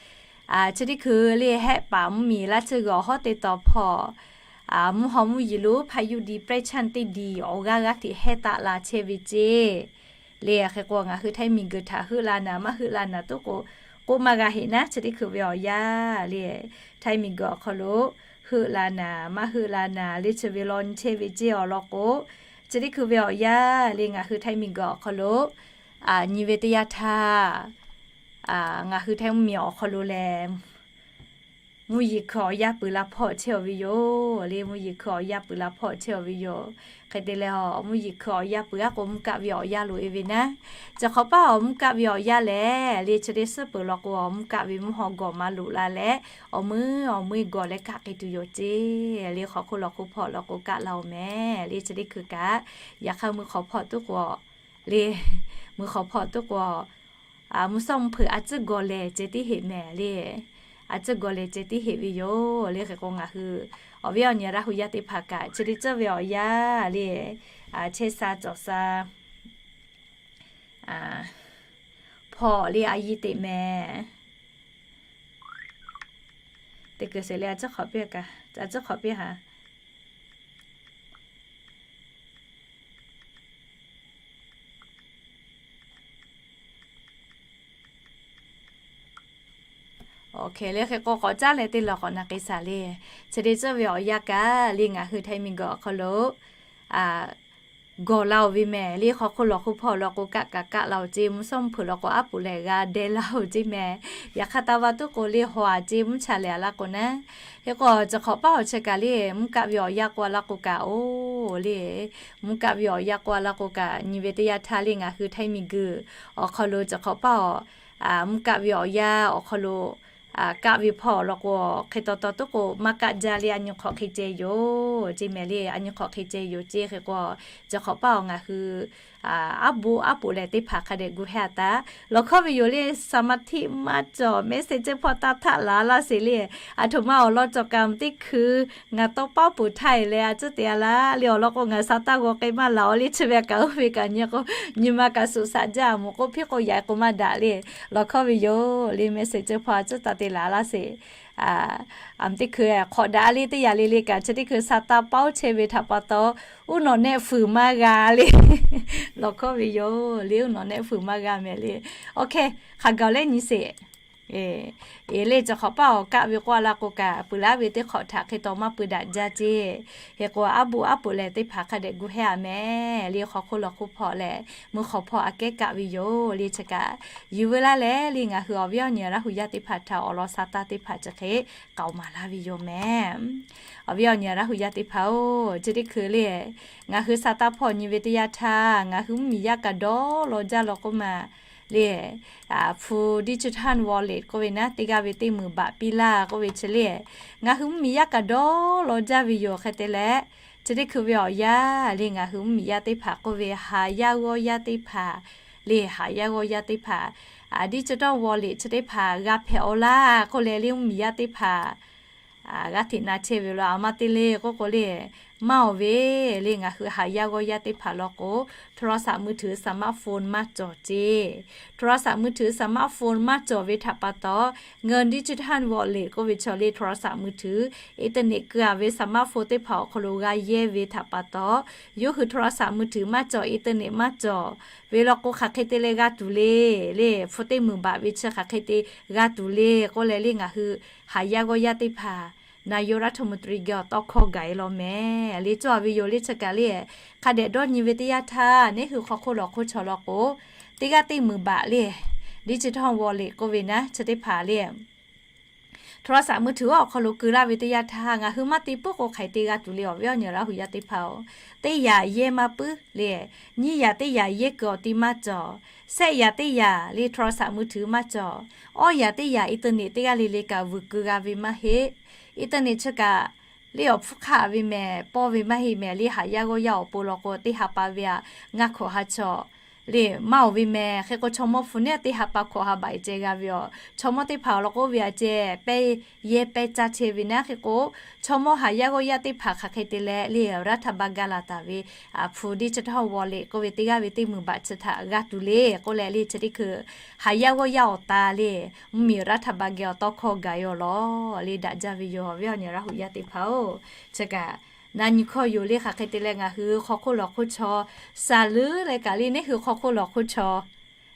chi teˇ hkui le Hehˆ paˍ mvuhˇmiˬ laˇ tsuhˇ g'uiˬ awˬ hawˉ teˇ taw hpawˇ Mvuhˇ haw mvuhˇ yeˬ lo พายุดีเปรสชัน teˇ diˬ awˬ g'aˇ g'aˇ hteꞈ hehˉ taˆ la chehˇ ve ceˇ. Le hk'e k'o, ngaˬ hui Htaiˇ miˬguiˬ htaꞈ heuˆ la naˍ maˇ heuˆ la naˍ tuˉ k'o, k'oˆ maˇ g'a heꞈ naˉ. Chi teˇ hkui ve awˬ yanˇ le, Htaiˇ miˬguiˬ awˬ hk'aw lo heuˆ la naˍ maˇ heuˆ la naˍ le, chi ve law nyi chehˇ ve ceˇ awˬ lawn k'o, chi teˇ hkui ve awˬ yanˇ le, ngaˬ hui Htaiˇ miˬguiˬ awˬ hk'aw lo nyi ve teˇ yanˇ htaˇ, ngaˬ hui Htaiˇ mvuhˇmiˬ awˬ hk'aw lo lehˬ, mvuhˇ yeˬ hkui awˬ yanˇ peuˬ la hpawˇ chehˇ-aˬ ve yoˬ. Le mvuhˇ yeˬ hkui awˬ yanˇ peuˬ la hpawˇ chehˇ-aˬ ve yoˬ. Hk'e te leh, mvuhˇ yeˬ hkui awˬ yanˇ peuˬ aˉ k'o, mvuhˇ kaˆ ve awˬ yanˇ loꞈ-e ve naˉ. Chi hk'awꞈ paˇ awˬ mvuhˇ kaˆ ve awˬ yanˇ lehˬ, le chi teˇ suhˉ peuˬ law k'o, awˬ mvuhˇ kaˆ ve mvuhˇ haw gawˬ maˇ loꞈ la leh, awˬ meuˇ awˬ meuˇ gawˬ leh kaˆ k'ai tuˬ yoˬ ceˇ. Le hk'awꞈ hk'oˆ lawˬ hk'oˆ hpawˇ law k'o kaˆ la-oˬ mehˍ. Le chi teˇ hkui kaꞈ, yaꞈ hk'aˇ mvuhˇ hk'awꞈ hpawˇ tuˉ k'o, le mvuhˇ hk'awꞈ hpawˇ tuˉ k'o, mvuhˇ suhˉ mvuhˇ hpeuꞈ a tcuhˉ gawˬ lehˬ ceh tiˉ heꞈ mehˍ le. A tcuhˉ gawˬ lehˬ ceh tiˉ heꞈ ve yoˬ. Le hk'e k'o, ngaˬ hui awˬ viˉ awˬ nyi Laˇ hu yaˇ teˇ hpaˍ kaꞈ, chi teˇ ceuˬ ve awˬ yanˇ le, chehˇ sha cawˬ sha hpawˇ le a yiˇ teꞈ mehˍ. Teˇ kuiˬ sheˍ le, a tcuhˉ hk'awꞈ piˇ kaꞈ, a tcuhˉ hk'awꞈ piˇ ha. Awˬ hk'e le hk'e k'o, k'awꞈ caˉ leh teˇ lawˬ k'awꞈ na k'ai shaˍ le. Chi teˇ ceuˬ ve awˬ yanˇ kaꞈ le, ngaˬ hui Htaiˇ miˬguiˬ awˬ hk'aw lo gawˬ la-oˬ ve mehˍ. Le hk'awꞈ hk'oˆ lawˬ hk'oˆ hpawˇ law k'o kaˆ kaꞈ kaˆ la-oˬ ceˇ. Mvuhˇ suhˉ mvuhˇ hpeuꞈ law k'o, aˉ poꞈ lehˬ g'a deh laˇ-oˬ ceˇ mehˍ. Yaꞈ hk'aˇ taˇ vaˇ tuˉ k'o le, haw-a ceˇ mvuhˇ cha lehˬ a laˇ k'o naˉ. Hk'e k'o, chi hk'awꞈ paˇ awˬ chi kaꞈ le, mvuhˇ kaˆ ve awˬ yanˇ k'oˆ a laˇ k'o kaꞈ, oˬ le, mvuhˇ kaˆ ve awˬ yanˇ k'oˆ a laˇ k'o kaꞈ, nyi ve teˇ yanˇ htaˇ le, ngaˬ hui Htaiˇ miˬguiˬ awˬ hk'aw lo chi hk'awꞈ paˇ awˬ mvuhˇ kaˆ ve awˬ yanˇ awˬ hk'aw lo kaˆ ve hpawˇ law k'o, hk'e taw taw tuˉ k'o maˇ kaˆ jaˇ le, a nyi hk'awꞈ hk'e ceh yoˬ ceˇ mehˍ le, a nyi hk'awꞈ hk'e ceh yoˬ ceˇ. Hk'e k'o, chi hk'awꞈ paˇ awˬ ngaˬ hui aˉ boˆ aˉ poꞈ lehˬ teˇ hpaˍ hk'a dehꞈ gu hehˇ a taˍ. Lawˬ hkawˇ ve yoˬ le, สมาธิ maˇ cawˬ, message hpawˇ taˇ htaˆ laˬ laˇ sheˍ le. Aˬ htoꞈ ma awˬ lawn cawˬ kaꞈ teˇ hkui ngaˬ tawˇ paˉ poˬ htaˇ e leh a tcuhˉ te a laˇ le, awˬ lawn k'o ngaˬ sha taˇ g'aw k'ai maˇ laˬ-oˬ le, chi ve kaꞈ oˇ ve kaꞈ nyi k'o, nyi ma kaꞈ suꞈ shaꞈ jaˇ moˍ k'oˆ hpiˇ k'o yaꞈ k'o maˇ daꞈ le. Lawˬ hkawˇ ve yoˬ le, message hpawˇ a tcuhˉ taˇ te laˬ laˇ sheˍ. Aˬ, teˇ hkui hk'awꞈ daꞈ le teˇ yanˇ le le kaꞈ, chi teˇ hkui sha taˇ paˉ chehˇ ve htaꞈ pa taw, uˉ nawꞈ nehˆ fuiˍ maˇ g'a le. Lawˬ hkawˇ ve yoˬ le, uˉ nawꞈ nehˆ fuiˍ maˇ g'a mehˍ le. Awˬ hk'e, hk'a gaˬ leh nyi sheˍ. E le, chi hk'awꞈ paˇ awˬ kaˆ ve k'oˆ a laˇ k'o kaꞈ, peuˬ laˇ ve teˇ hk'awꞈ htaꞈ hk'e taw maˇ peu daꞈ jaˇ ceˇ. Hk'e k'o, aˉ boˆ aˉ poꞈ lehˬ teˇ hpaˍ hk'a dehꞈ gu hehˇ a mehˍ le, hk'awꞈ hk'oˆ lawˬ hk'oˆ hpawˇ lehˬ mvuhˇ hk'awꞈ hpawˇ aꞈ kehˉ kaˆ ve yoˬ le. Chi kaꞈ yuˬ veu laˇ leh le, ngaˬ hui awˬ viˉ awˬ nyi Laˇ hu yaˇ teˇ hpaˍ htaꞈ awˬ lawn sha taˇ teˇ hpaˍ chi hk'e k'aoˍ maˍ laˇ ve yoˬ mehˍ. Awˬ viˉ awˬ nyi Laˇ hu yaˇ teˇ hpaˍ-oˬ, chi teˇ hkui le, ngaˬ hui sha taˇ hpawˇ nyi ve teˇ yanˇ htaˇ, ngaˬ hui mvuhˇmiˬ yaˇ kaꞈ dawˇ law jaˇ law k'oˆ ma le, hpu digital wallet k'oˆ ve naˉ, teˇ g'aˇ ve teˇ meunˍ baꞈ piˇ laˇ k'oˆ ve chi le, ngaˬ hui mvuhˇmiˬ yaˇ kaꞈ dawˇ law jaˇ ve yoˬ. Hk'e te leh, chi teˇ hkui ve awˬ yanˇ le, ngaˬ hui mvuhˇmiˬ yaˇ teˇ hpaˍ k'oˆ ve haˍ yaˇ g'awˇ yaˇ teˇ hpaˍ le, haˍ yaˇ g'awˇ yaˇ teˇ hpaˍ digital wallet chi teˇ hpaˍ g'a hpehꞈ-aw laˇ k'oˆ leh le, mvuhˇmiˬ yaˇ teˇ hpaˍ g'aˇ hteꞈ na chehˇ ve lo a maˇ te le k'oˆ k'o le, maˇ-oˬ ve le, ngaˬ hui haˍ yaˇ g'awˇ yaˇ teˇ hpaˍ law k'o, โทรศัพท์มือถือ สมาร์ทโฟน maˇ cawˬ ceˇ. โทรศัพท์มือถือ สมาร์ทโฟน maˇ cawˬ ve htaꞈ pa taw, เงินดิจิทัลวอลเล็ต k'oˆ ve chaw le โทรศัพท์มือถือ อินเทอร์เน็ต keu-a ve สมาร์ทโฟน teˇ hpaˍ awˬ hk'aw lo g'a yehˇ ve htaꞈ pa taw, yawˇ hui โทรศัพท์มือถือ maˇ cawˬ, อินเทอร์เน็ต maˇ cawˬ ve law k'o, hk'aˬ hk'e te leh g'a tuˬ le, le hpu teˇ meunˍ baꞈ ve chi hk'aˬ hk'e te g'a tuˬ le k'oˆ leh le, ngaˬ hui haˍ yaˇ g'awˇ yaˇ teˇ hpaˍ นายกรัฐมนตรี geh awˬ tawˇ hkawˇ gaˬ-e law mehˍ le. Cawˬ-a ve yoˬ le, chi kaꞈ le, hk'a dehꞈ dawˇ nyi ve teˇ yanˇ htaˇ, neˉ hui hk'aw hk'oˆ lawˬ hk'oˆ chaw law k'o, teˇ g'aˇ teˇ meunˍ baꞈ le, digital wallet k'oˆ ve naˉ, chi teˇ hpaˍ le โทรศัพท์มือถือ awˬ hk'aw lo keu laˇ ve teˇ yanˇ htaˇ, ngaˬ hui maˇ te puiˉ k'o hk'aˬ hk'e te g'a tuˬ le, awˬ viˉ awˬ nyi Laˇ hu yaˇ teˇ hpaˍ-oˬ. Teˇ yanˇ yehˇ maˇ puiˉ le, nyiˇ yanˇ teˇ yanˇ yehˇ keu awˬ ti maˇ cawˬ. Shehˆ yanˇ teˇ yanˇ le โทรศัพท์มือถือ maˇ cawˬ. Awˇ yanˇ teˇ yanˇ อินเทอร์เน็ต teˇ g'aˇ le le kaꞈ vuiˬ keu g'a ve maˇ heˆ. อินเทอร์เน็ต chi kaꞈ le awˬ hpfuhˇ hk'aˆ ve mehˍ, pawˇ ve maˇ heˆ mehˍ le, haˍ yaˇ g'awˇ yaˇ awˬ pon law k'o, teˇ ha pa ve aꞈ ngaˇ hkawꞈ ha chaw le maˇ oˬ ve mehˍ. Hk'e k'o, chaw mawˇ hpu naˉ teˇ ha pa hkawꞈ ha baꞈ ceh g'a ve yoˬ. Chaw mawˇ teˇ hpaˍ awˬ lawn k'oˆ ve aꞈ ceh, pehˇ yehˇ pehˇ caˇ chehˇ ve naˉ. Hk'e k'o, chaw mawˇ haˍ yaˇ g'awˇ yaˇ teˇ hpaˍ hk'aˬ hk'e te leh le รัฐบาล gaˇ la taˍ ve, hpu diˇ chi htawˇ วอลเล็ต k'oˆ ve teˇ g'aˇ ve teˇ meuˇ baꞈ chi htaꞈ g'a tuˬ le k'oˆ leh le, chi teˇ hkui haˍ yaˇ g'awˇ yaˇ awˬ ta le mvuhˇmiˬ รัฐบาล geh awˬ tawˇ hkawˇ gaˬ yoˬ lawˬ le daꞈ jaˇ ve yoˬ. Awˬ viˉ awˬ nyi Laˇ huˍ yaˇ teˇ hpaˍ-oˬ, chi kaꞈ na nyi hkawˇ yoˬ le. Hk'aˬ hk'e te leh ngaˬ hui hk'aw hk'oˆ lawˬ hk'oˆ chaw saˍ leuˉ leh kaꞈ le, neˇ hui hk'aw hk'oˆ lawˬ hk'oˆ chaw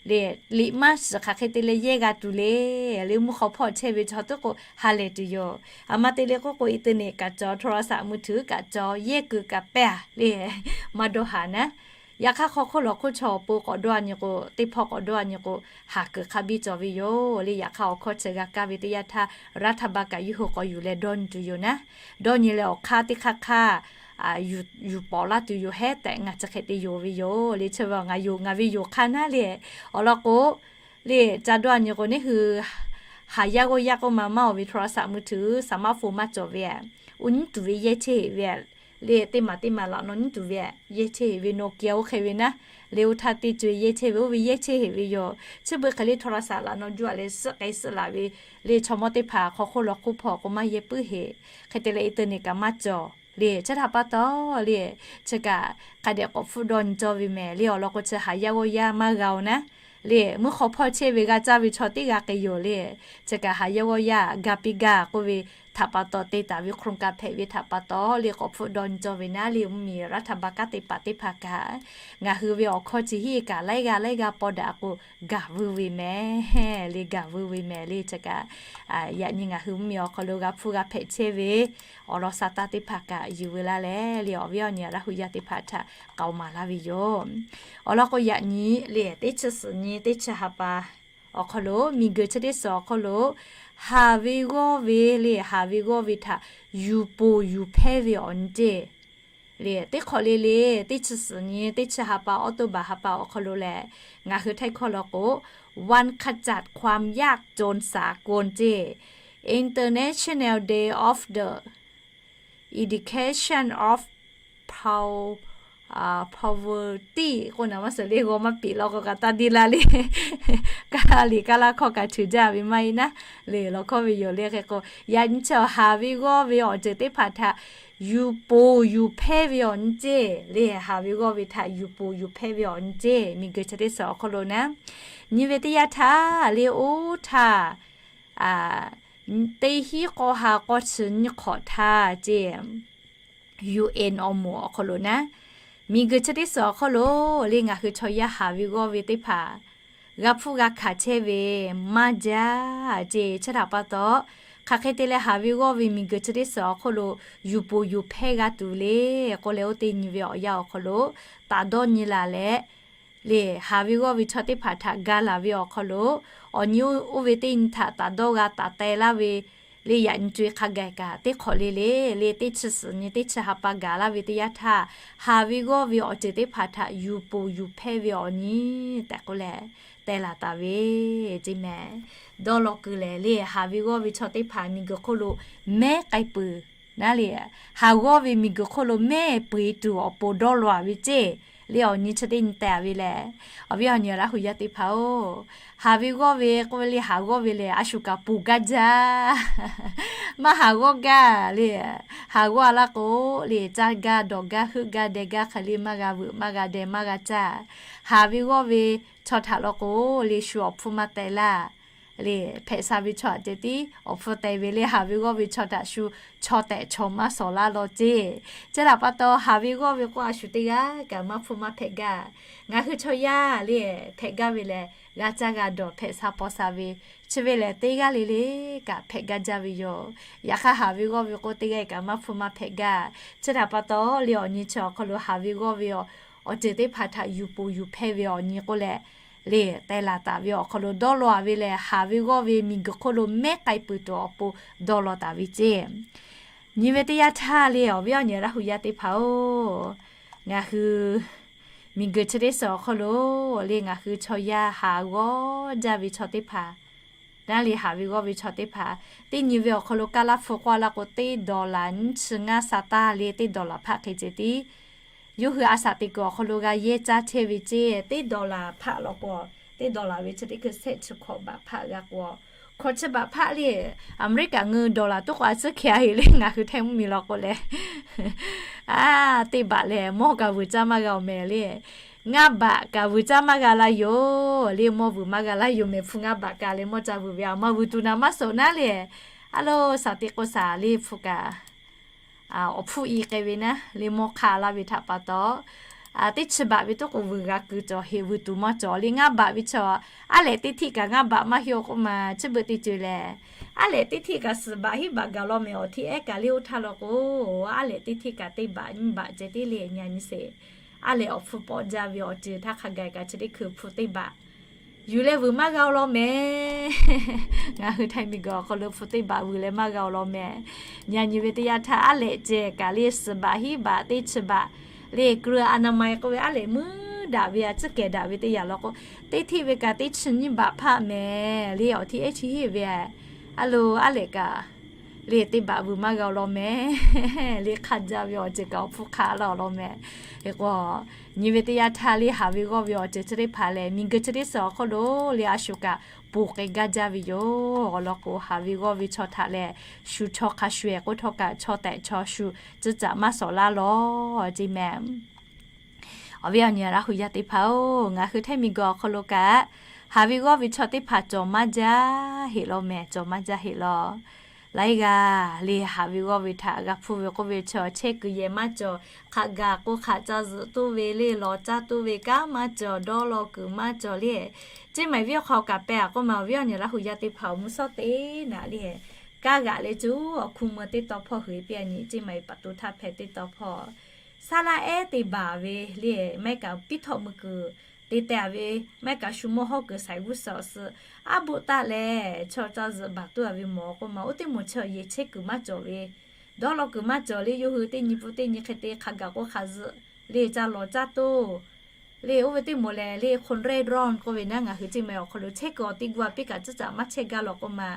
le, liꞈ maˇ shiˍ hk'aˬ hk'e te leh yehˇ g'a tuˬ le. Le mvuhˇ hk'aw hpawˇ chehˇ ve chaw teˇ k'o ha lehˬ tuˬ yoˬ. Aˬ ma te le k'oˆ k'o, internet kaꞈ cawˬ, โทรศัพท์มือถือ kaꞈ cawˬ, yehˇ kuiˬ kaꞈ pehˇ le maˇ dawˇ haˍ naˉ. Yaꞈ hk'aˇ hk'aw hk'oˆ lawˬ hk'oˆ chaw awˬ pon k'awꞈ dawˇ a nyi k'o, teˇ hpawˇ k'awꞈ dawˇ a nyi k'o, haˍ kuiˬ hk'a biˇ cawˬ ve yoˬ le. Yaꞈ hk'aˇ awˬ hkawˇ chi g'a kaˇ ve teˇ yanˇ htaˇ, รัฐบาล kaꞈ yawˇ hui k'awꞈ yuˬ leh dawˇ nyi tuˬ yoˬ naˉ. Dawˇ nyi leh awˬ hk'aˇ teˇ hk'aˇ hk'aˇ yuˬ pawˍ laˇ tuˬ yoˬ hehˉ tehꞈ ngaˬ chi hk'e te yonˍ ve yoˬ le. Chi ve ngaˬ ve yonˍ hk'aˇ naˉ le. Awˬ lawn k'o, le ca dawˇ a nyi k'o, neˇ hui haˍ yaˇ g'awˇ yaˇ k'oˆ ma maˇ oˬ ve โทรศัพท์มือถือ สมาร์ทโฟน maˇ cawˬ ve, uˉ nyiˉ tuˬ ve yehˇ chehˇ heꞈ ve le. Teˇ maˬ teˇ maˬ laꞈ naw nyiˉ tuˬ ve yehˇ chehˇ heꞈ ve, Nokia oˇ hk'e ve naˉ. Le oˇ htaˇ teˇ co yehˇ chehˇ ve, oˇ ve yehˇ chehˇ heꞈ ve yoˬ. Chi beuꞈ hk'e le โทรศัพท์ laꞈ naw juˇ a leh suhˆ k'ai suhˆ laˬ ve le. Chaw mawˇ teˇ hpaˍ hk'aw hk'oˆ lawˬ hk'oˆ hpawˇ k'o maˇ yehˇ puiˉ heꞈ. Hk'e te leh internet kaꞈ maˇ cawˬ le. Chi htaꞈ pa taw le, chi kaꞈ hk'a dehꞈ k'awꞈ hpfuhˆ dawˇ nyi cawˇ ve mehˍ le. Awˬ lawn k'o, chi haˍ yaˇ g'awˇ yaˇ maˇ g'a oˬ naˉ le. Mvuhˇ hk'aw hpawˇ chehˇ ve g'a caˇ ve chaw teˇ g'aˇ k'ai yoˬ le. Chi kaꞈ haˍ yaˇ g'awˇ yaˇ ga piˇ gaˇ k'oˆ ve htaꞈ pa taw, te taˍ ve โครงการ hpehꞈ ve htaꞈ pa taw le, k'awꞈ hpfuhˆ dawˇ nyi cawˇ ve naˉ le. Mvuhˇmiˬ รัฐบาล kaˉ teˇ hpaˍ teˇ hpaˍ kaꞈ ngaˬ hui ve awˬ hkawˇ chi hiˆ kaꞈ laiˉ g'aˇ laiˉ g'aˇ paw daꞈ k'o gaˬ vuiˇ ve mehˍ le, gaˬ vuiˇ ve mehˍ le. Chi kaꞈ yaꞈ nyi ngaˬ hui mvuhˇmiˬ awˬ hk'aw lo g'a hpfuhˇ g'a hpehꞈ chehˇ ve awˬ lawn sa taˇ teˇ hpaˍ kaꞈ yuˬ veu laˇ leh le, awˬ viˉ awˬ nyi Laˇ huˍ yaˇ teˇ hpaˍ htaꞈ k'aoˍ maˍ laˇ ve yoˬ. Awˬ lawn k'o, yaꞈ nyi le teˇ chi suhˍ nyi teˇ chi ha pa awˬ hk'aw lo, miˬguiˬ chi teˇ suhˍ awˬ hk'aw lo, haˍ ve g'awˇ ve le, haˍ ve g'awˇ ve htaꞈ yuˬ poˬ yuˬ hpehˇ ve awˬ nyi ceˇ le. Teˇ hk'awꞈ le le, teˇ chi suhˍ nyi teˇ chi ha pa, October ha pa awˬ hk'aw lo lehˬ, ngaˬ hui Htaiˇ hkawˇ law k'o,วันขจัดความยากจนสากล ceˇ, International Day of the Eradication of Po- poverty k'oˆ naˍ maˇ suhˍ le, g'aw maˇ piˍ law k'o kaꞈ taˇ deˇ laˇ le. Kaˇ liꞈ kaˇ laˇ hkawˇ kaꞈ tuˬ jaˇ ve maˇ heˆ naˉ le. Lawˬ hkawˇ ve yoˬ le. Hk'e k'o, yaꞈ nyi chi haˍ ve g'awˇ ve awˬ ceuˬ teˇ hpaˍ htaꞈ yuˬ poˬ yuˬ hpehˇ ve awˬ nyi ceˇ le. Haˍ ve g'awˇ ve htaꞈ yuˬ poˬ yuˬ hpehˇ ve awˬ nyi ceˇ, miˬguiˬ chi teˇ suhˍ awˬ hk'aw lo naˉ. Nyi ve teˇ yanˇ htaˇ le, oˇ htaˇ teˇ hinˉ k'awˇ ha k'awˇ chi nyiˇ hk'awꞈ htaˇ ceˇ, UN awˬ moˍ awˬ hk'aw lo naˉ, miˬguiˬ chi teˇ suhˍ awˬ hk'aw lo le, ngaˬ hui chaw yaˇ haˍ ve g'awˇ ve teˇ hpaˍ g'a hpfuhˇ g'a hkanˍ chehˇ ve maˇ jaˇ ceˇ. Chi htaꞈ pa taw, hk'aˬ hk'e te leh haˍ ve g'awˇ ve miˬguiˬ chi teˇ suhˍ awˬ hk'aw lo yuˬ poˬ yuˬ hpehˇ g'a tuˬ le k'oˆ leh, oˇ teˇ nyi ve awˬ yanˇ awˬ hk'aw lo taˍ dawˇ nyi laˬ leh, le haˍ ve g'awˇ ve chaw teˇ hpaˍ htaꞈ ga laˬ ve awˬ hk'aw lo, awˬ nyi oˇ ve teˇ nyi htaꞈ taˍ dawˇ g'a taˍ teh laˇ ve le, yaꞈ nyi co e hk'a gaˬ kaꞈ teˇ hk'awꞈ le le, le teˇ chi suhˍ nyi teˇ chi ha pa gaˬ laˇ ve teˇ yanˇ htaˇ, haˍ ve g'awˇ ve awˬ ceuˬ teˇ hpaˍ htaꞈ yuˬ poˬ yuˬ hpehˇ ve awˬ nyi tehꞈ k'oˆ leh teh laˬ taˍ ve ceˇ mehˍ. Dawˇ law keu lehˬ le, haˍ ve g'awˇ ve chaw teˇ hpaˍ miˬguiˬ hk'oˆ lo mehˉ k'ai peuˬ naˉ le, haˍ g'awˇ ve miˬguiˬ hk'oˆ lo mehˉ peu e tuˬ awˬ pon dawˇ law a ve ceˇ le, awˬ nyi chi teˇ nyi teh a ve lehˬ. Awˬ viˉ awˬ nyi Laˇ huˍ yaˇ teˇ hpaˍ-oˬ, haˍ ve g'awˇ ve k'oˆ ve le, haˍ g'awˇ ve lehˬ, a shu kaꞈ poˬ gaˇ jaˇ. Maˇ haˍ g'awˇ gaˇ le. Haˍ g'awˇ a laˇ k'o le, caˇ gaˇ dawˬ gaˇ heuˆ gaˇ deh gaˇ hk'e le, maˇ g'a veuꞈ maˇ g'a deh maˇ g'a caˇ. Haˍ ve g'awˇ ve chaw htaꞈ law k'o le, shu awˬ hpfuhˇ maˇ teh laˇ le. Hpehꞈ sha ve chaw htaꞈ ceh tiˉ awˬ hpfuhˇ teh ve le, haˍ ve g'awˇ ve chaw htaꞈ shu chaw tehꞈ chaw maˇ sawˍ laˇ law ceˇ. Chi htaꞈ pa taw, haˍ ve g'awˇ ve k'o, a shu teˇ g'aˇ kaꞈ maˇ hpfuhˇ maˇ hpehꞈ gaˇ. Ngaˬ hui chaw yaˇ le, hpehꞈ gaˇ ve lehˬ, g'a caˇ g'a dawˬ hpehꞈ sha paw sha ve, chi ve lehˬ teˇ g'aˇ le le kaꞈ hpehꞈ gaˇ jaˇ ve yoˬ. Yaꞈ hk'aˇ, haˍ ve g'awˇ ve k'o, teˇ g'aˇ kaꞈ maˇ hpfuhˇ maˇ hpehꞈ gaˇ. Chi htaꞈ pa taw le, awˬ nyi chi awˬ hk'aw lo haˍ ve g'awˇ ve awˬ ceuˬ teˇ hpaˍ htaꞈ yuˬ poˬ yuˬ hpehˇ ve awˬ nyi k'oˆ leh, le teh laˬ taˍ ve awˬ hk'aw lo dawˇ law a ve lehˬ, haˍ ve g'awˇ ve miˬguiˬ hk'oˆ lo mehˉ k'ai peuˬ tuˬ awˬ pon dawˇ law taˍ ve ceˇ. Nyi ve teˇ yanˇ htaˇ le, awˬ viˉ awˬ nyi Laˇ huˍ yaˇ teˇ hpaˍ-oˬ, ngaˬ hui miˬguiˬ chi teˇ suhˍ awˬ hk'aw lo le, ngaˬ hui chaw yaˇ haˍ g'awˇ jaˇ ve chaw teˇ hpaˍ, naˉ le haˍ ve g'awˇ ve chaw teˇ hpaˍ, teˇ nyi ve awˬ hk'aw lo kaˇ laˇ hpu k'oˆ a laˇ k'o, teˇ dollar nyiˇ chi ngaˇ sa taˇ le, teˇ dollar hpaˆ hk'e ceh tiˉ Yawˇ hui a shaꞈ teꞈ kuiˬ awˬ hk'aw lo g'a yehˇ caˇ chehˇ ve ceˇ, teˇ dollar hpaˆ law k'o, teˇ dollar ve chi teˇ hkui shehˆ chi hkawꞈ baꞈ hpaˆ g'a k'o, hkawꞈ chi baꞈ hpaˆ le, Aˍmeˍriˆkaꞈ ngeuˇ dollar toˉ k'o a tcuhˉ hkeh a heꞈ le ngaˬ hui htaiˇ mvuhˇ miˬ law k'o leh, a, teˇ baꞈ lehˬ mawˇ kaꞈ vuiˬ caˇ maˇ g'a-oˬ mehˍ le. Ngaˇ baꞈ kaꞈ vuiˬ caˇ maˇ g'a laˇ yoˬ le, mawˇ vuiˬ maˇ g'a laˇ yoˬ mehˍ. Hpu ngaˇ baꞈ kaꞈ leh mawˇ ca vuiˬ ve a maˇ vuiˬ tuˬ naˍ maˇ shawˍ naˉ le. A lo, shaˍ teꞈ k'o shaˍ le hpu kaꞈ awˬ hpfuhˇ i k'ai ve naˉ le, mawˇ hk'aˇ laˇ ve htaꞈ pa taw, teˇ chi baꞈ ve toˉ k'o vuiˬ g'a kuiˬ cawˬ heꞈ vuiˬ tuˬ maˇ cawˬ le. Ngaˇ baꞈ ve chaw, aˉ lehꞈ teˇ htiˆ kaꞈ ngaˇ baꞈ maˇ heˆ k'oˆ ma, chi beuꞈ teˇ ceuˬ lehˬ, aˉ lehꞈ teˇ htiˆ kaꞈ suhˍ baꞈ hiˉ baꞈ gaˬ law mehˍ. Awˬ htiˇ ehˉ kaꞈ le oˇ htaˇ law k'o, aˉ lehꞈ teˇ htiˆ kaꞈ teˇ baꞈ nyiˇ baꞈ ceh tiˉ le nyi nyi sheˍ. Aˉ lehꞈ awˬ hpfuhˇ pawˆ jaˇ ve awˬ ceuˬ htaˇ hk'a gaˬ kaꞈ chi teˇ hkui hpu teˇ baꞈ yuˬ leh vuiˬ maˇ g'a-o law mehˍ. Ngaˬ hui Htaiˇ miˬguiˬ awˬ hk'aw lo hpu teˇ baꞈ vuiˬ leh maˇ g'a-o law mehˍ. Nyi nyi ve teˇ yanˇ htaˇ aˉ lehꞈ ceh kaꞈ le suhˍ baꞈ hiˉ baꞈ teˇ chi baꞈ le, เครื่องอนามัย k'oˆ ve aˉ lehꞈ muiˉ daꞈ ve a tcuhˉ kehˬ daꞈ ve teˇ yanˇ law k'o, teˇ htiˆ ve kaꞈ teˇ chi nyiˇ baꞈ hpaˆ mehˍ le. Awˬ htiˇ ehˉ chi heˆ ve a lo aˉ lehꞈ kaꞈ le teˇ baꞈ vuiˬ maˇ g'a-o law mehˍ. Le hk'a jaˇ ve awˬ ceuˬ kaꞈ awˬ hpfuhˇ hk'aˇ laˇ-o law mehˍ. Hk'e k'o, nyi ve teˇ yanˇ htaˇ le haˍ ve g'awˇ ve awˬ ceuˬ chi teˇ hpaˍ lehˬ, miˬguiˬ chi teˇ suhˍ awˬ hk'oˆ lo le a shu kaꞈ ponˬ k'ai gaˇ jaˇ ve yoˬ. Awˬ lawn k'o, haˍ ve g'awˇ ve chaw htaꞈ lehˬ, shu chaw hk'a shuˍ ehˍ k'oˆ htawˇ kaꞈ chaw tehꞈ chaw shu tcuhˉ caꞈ maˇ shawˍ laˇ law ceˇ mehˍ. Awˬ viˉ awˬ nyi Laˇ hu yaˇ teˇ hpaˍ-oˬ, ngaˬ hui Htaiˇ miˬguiˬ awˬ hk'aw lo kaꞈ haˍ ve g'awˇ ve chaw teˇ hpaˍ cawˬ maˇ jaˇ heˆ law mehˍ, cawˬ maˇ jaˇ heˆ law. Laiˉ g'aˇ le haˍ ve g'awˇ ve htaꞈ g'a hpuˇ ve k'oˆ ve chaw chehˇ kuiˬ yehˬ maˇ cawˬ, hk'a gaˬ k'o hk'aꞈ ca zuhꞈ toˇ ve le, lawˬ caˇ toˇ ve kanˉ maˇ cawˬ, dawˇ law kuiˬ maˇ cawˬ le. Ceˇ maˬ viˉ awˬ hk'aw kaꞈ pehˬ a k'oˆ ma, awˬ viˉ awˬ nyi Laˇ hu yaˇ teˇ hpaˍ-oˬ, mvuhˇ shawˉ teˇ naꞈ le, kaˇ g'aꞈ leh cuˇ awˬ hkuˇ meuˇ teˇ taw hpawˇ hui piˇ a nyi, ceˇ maˬ paˍ to htaˇ hpehꞈ teˇ taw hpawˇ saˉ laˇ ehˉ te baˬ ve le, maˇ heˆ kaꞈ piˇ htawꞈ mui kuiˬ te teh a ve, maˇ heˆ kaꞈ shu mawˇ hawˉ kuiˬ saiˍ g'uˇ suhˍ suhˍ aˉ boˆ taˆ leh chaw ca zuhꞈ baˬ tuˬ a ve mawˬ k'oˆ ma, oˇ teˇ moˍ chaw yehˬ chehˇ kuiˬ maˇ cawˬ ve, dawˇ law kuiˬ maˇ cawˬ le, yawˇ hui teˇ nyi pun teˇ nyi hk'e te hk'a gaˬ k'o hk'aꞈ zuhꞈ le, ca lawˬ caˇ toˇ le, oˇ ve teˇ moˍ lehˬ le คนเร่ร่อน k'oˆ ve naˉ, ngaˬ hui ceˇ maˬ awˬ hk'aw lo chehˇ kuiˬ awˬ teˇ gu a piˇ kaꞈ tcuhˉ caꞈ maˇ chehˇ gaˇ law k'oˆ ma,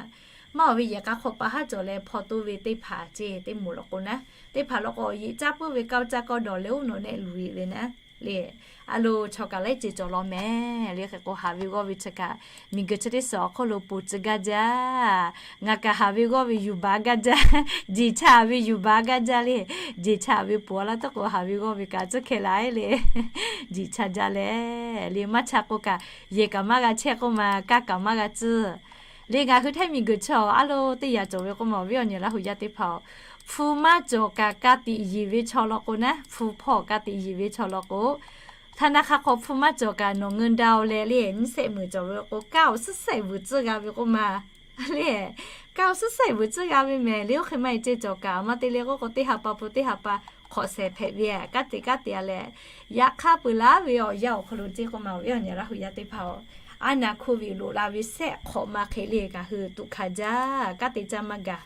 maˇ awˬ ve yehˬ k'a hk'aw pa haˉ cawˬ leh hpaw toˇ ve teˇ hpaˍ ceˇ teˇ moˍ law k'o naˉ, teˇ hpaˍ law k'o yehˬ caˇ puiˉ ve kaˇ caˇ kawˇ dawˬ leh oˇ nawˬ nehˆ luˬ ve naˉ le, a lo chaw kaꞈ laiˉ ceuˬ cawˬ law mehˍ le. Hk'e k'o haˍ ve g'awˇ ve chi kaꞈ miˬguiˬ chi teˇ suhˍ awˬ hk'oˆ lo ponˬ tcuh gaˇ jaˇ. Ngaˬ kaꞈ haˍ ve g'awˇ ve yuˬ baˬ gaˇ jaˇ, jeˬ cha ve yuˬ baˬ gaˇ jaˇ le. Jeˬ cha ve ponˬ a laˇ tuˬ k'o haˍ ve g'awˇ ve kaꞈ tcuhˉ hkeh la le, jeˬ cha jaˇ leh le, maˇ cha k'o kaꞈ yehˬ kaꞈ maˇ g'a chehˇ k'oˆ ma, kaˇ kaꞈ maˇ g'a tcuhˉ le. Ngaˬ hui Htaiˇ miˬguiˬ chaw a lo teˇ yanˇ cawˬ ve k'oˆ ma, awˬ viˉ awˬ nyi Laˇ hu yaˇ teˇ hpaˍ-oˬ, hpu maˇ cawˬ kaꞈ ka tiꞈ yeˬ ve chaw law k'o naˉ, hpu hpawˇ ka tiꞈ yeˬ ve chaw law k'o, ธนาคาร hk'aw hpu maˇ cawˬ kaꞈ nawˬ เงินดาว leh le nyiˇ shehˆ meuˍ cawˬ ve k'o, kaˇ awˬ suhˉ shehˆ vuiˬ tcuhˉ g'a ve k'oˆ ma le, kaˇ awˬ suhˉ shehˆ vuiˬ tcuhˉ g'a ve mehˍ le. Oˇ hk'e maˇ heˆ ceˇ cawˬ kaꞈ maˇ te le k'oˆ k'o, teˇ ha pa pu teˇ ha pa hk'awꞈ shehˍ hpehꞈ ve a, kanˉ te kanˉ te a leh, yaꞈ hk'aˇ peuˬ laˇ ve awˬ yanˇ awˬ hk'aw lo ceˇ k'oˆ ma, awˬ viˉ awˬ nyi Laˇ hu yaˇ teˇ hpaˍ-oˬ, aˉ naˍ โควิด loꞈ la ve shehˆ hk'awꞈ ma hk'e le ngaˬ hui tuꞈ hkanˍ jaˇ, kanˉ te caˇ maˇ gaˬ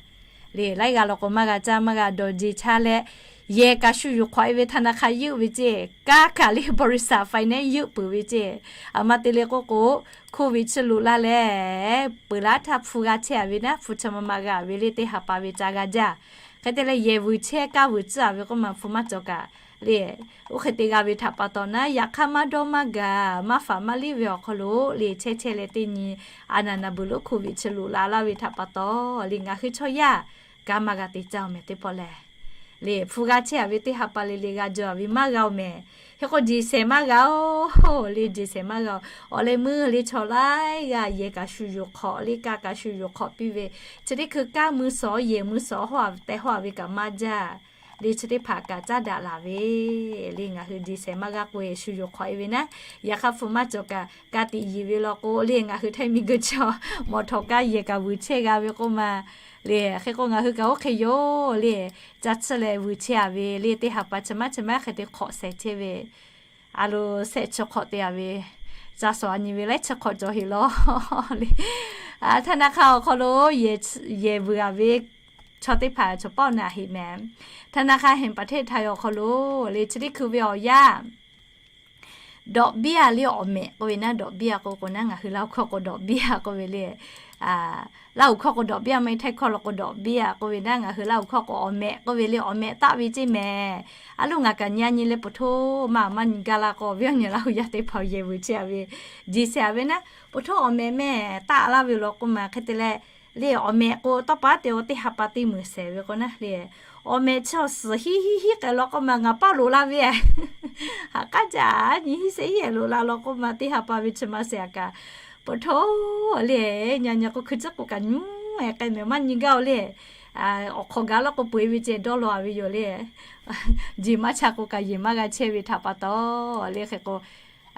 le. Laiˉ g'aˇ law k'o maˇ g'a caˇ maˇ g'a dawˬ, jeˬ cha leh yehˬ kaꞈ shu yuˬ hk'awꞈ e ve ธนาคาร yeuˆ ve ceˇ, kaˇ kaꞈ le บริษัท finance yeuˆ peuˬ ve ceˇ. A ma te le k'oˆ k'o, โควิด chi loꞈ la leh peuˬ laˇ htaˇ hpu g'a chehˇ a ve naˉ, hpu chi ma ma g'a ve le teˇ ha pa ve ca g'a jaˇ. Hk'e te leh yehˬ vuiˬ chehˇ kaˇ vuiˬ tcuhˉ a ve k'oˆ ma hpu maˇ cawˬ kaꞈ le, oˇ hk'e te g'a ve htaꞈ pa taw naˉ, yaꞈ hk'aˇ maˇ dawˇ maˇ gaˬ maˇ faˍ maˇ liˇ ve awˬ hk'aw lo le chehˇ chehˇ leh teˇ nyi a naˍ naˍ beuˬ lo โควิด chi loꞈ la laˇ ve htaꞈ pa taw le ngaˬ hui chaw yaˇ kaꞈ maˇ g'a te caˇ-oˬ mehˍ teˇ pawˆ lehˬ. Le hpu g'a chehˇ a ve teˇ ha pa le le g'a jaw a ve maˇ g'a-oˬ mehˍ. Hk'e k'o jeˬ shehˍ maˇ g'a-oˬ le, jeˬ shehˍ maˇ g'a-oˬ. Awˬ leh meuˇ le chaw laiˉ g'aˇ yehˬ kaꞈ shu yuˬ hk'awꞈ le, kaˇ kaꞈ shu yuˬ hk'awꞈ piˇ ve, chi teˇ hkui kaˇ mui suhˍ yehˬ mui suhˍ hawˇ tehꞈ hawˇ a ve kaꞈ maˇ jaˇ le, chi teˇ hpaˍ kaꞈ caˉ daꞈ laˬ ve le. Ngaˬ hui jeˬ shehˍ maˇ g'a k'o shu yuˬ hk'awꞈ e ve naˉ, yaꞈ hk'aˇ hpu maˇ cawˬ kaꞈ ka tiꞈ yeˬ ve law k'o le, ngaˬ hui Htaiˇ miˬguiˬ chaw mawˬ htawꞈ kaˇ yehˬ kaꞈ vuiˬ chehˇ g'a ve k'oˆ ma le. Hk'e k'o ngaˬ hui kaꞈ oˇ hk'e yoˬ le, ca tsuhˇ leh vuiˬ chehˇ a ve le teˇ ha pa chi maˇ chi maˇ hk'e te hk'awꞈ shehˍ chehˇ ve, a lo shehˆ chi hk'awꞈ te a ve, ca shawˍ a nyi ve laiˉ chi hk'awꞈ cawˬ heˆ law le. ธนาคาร awˬ hk'aw lo yehˬ vuiˬ a ve chaw teˇ hpaˍ chaw pawˆ naꞈ heˆ mehˍ. ธนาคารแห่งประเทศไทย awˬ hk'aw lo le chi teˇ hkui ve awˬ yanˇ ดอกเบี้ย le awˬ mehꞈ k'oˆ ve naˉ, ดอกเบี้ย k'o k'o naˉ ngaˬ hui Laˇ huˍ hkawˇ k'o ดอกเบี้ย k'oˆ ve le. Laˇ huˍ hkawˇ k'o ดอกเบี้ย maˇ heˆ, Htaiˇ hkawˇ lo k'o ดอกเบี้ย k'oˆ ve naˉ, ngaˬ hui Laˇ huˍ hkawˇ k'o awˬ mehꞈ k'oˆ ve le, awˬ mehꞈ taˆ ve ceˇ mehˍ. A loˉ ngaˬ kaꞈ nyi a nyi le ปะโท maˇ maˇ nyi gaˇ la k'o, awˬ viˉ awˬ nyi Laˇ huˍ yaˇ teˇ hpaˍ yehˬ vuiˬ chehˇ a ve, jeˬ shehˍ a ve naˉ ปะโท awˬ mehꞈ mehˍ taˆ laˇ ve law k'oˆ ma hk'e te leh, le awˬ mehꞈ k'o tawˇ pa te a teˇ ha pa teˇ meunˍ shehˍ ve k'o naˉ le, awˬ mehꞈ chi awˬ suhˍ hiˉ hiˉ hiˉ k'ai law k'oˆ ma ngaˬ paˇ loꞈ la ve, haꞈ k'aˉ jaˇ nyi hiˉ shehˍ hiˉ loꞈ la law k'oˆ ma teˇ ha pa ve chi ma shehˍ a kaꞈ, ปะโท le, nyi a nyi k'o hkui tcuhˉ k'o kaꞈ nyi k'ai mehˍ maˇ nyi gaˇ o le. Awˬ hk'awꞈ gaˬ laˇ k'o peu eˬ ve ceh dawˇ law a ve yoˬ le. Jeˬ maˇ cha k'o kaꞈ yehˬ maˇ g'a chehˇ ve htaꞈ pa taw le hk'e k'o,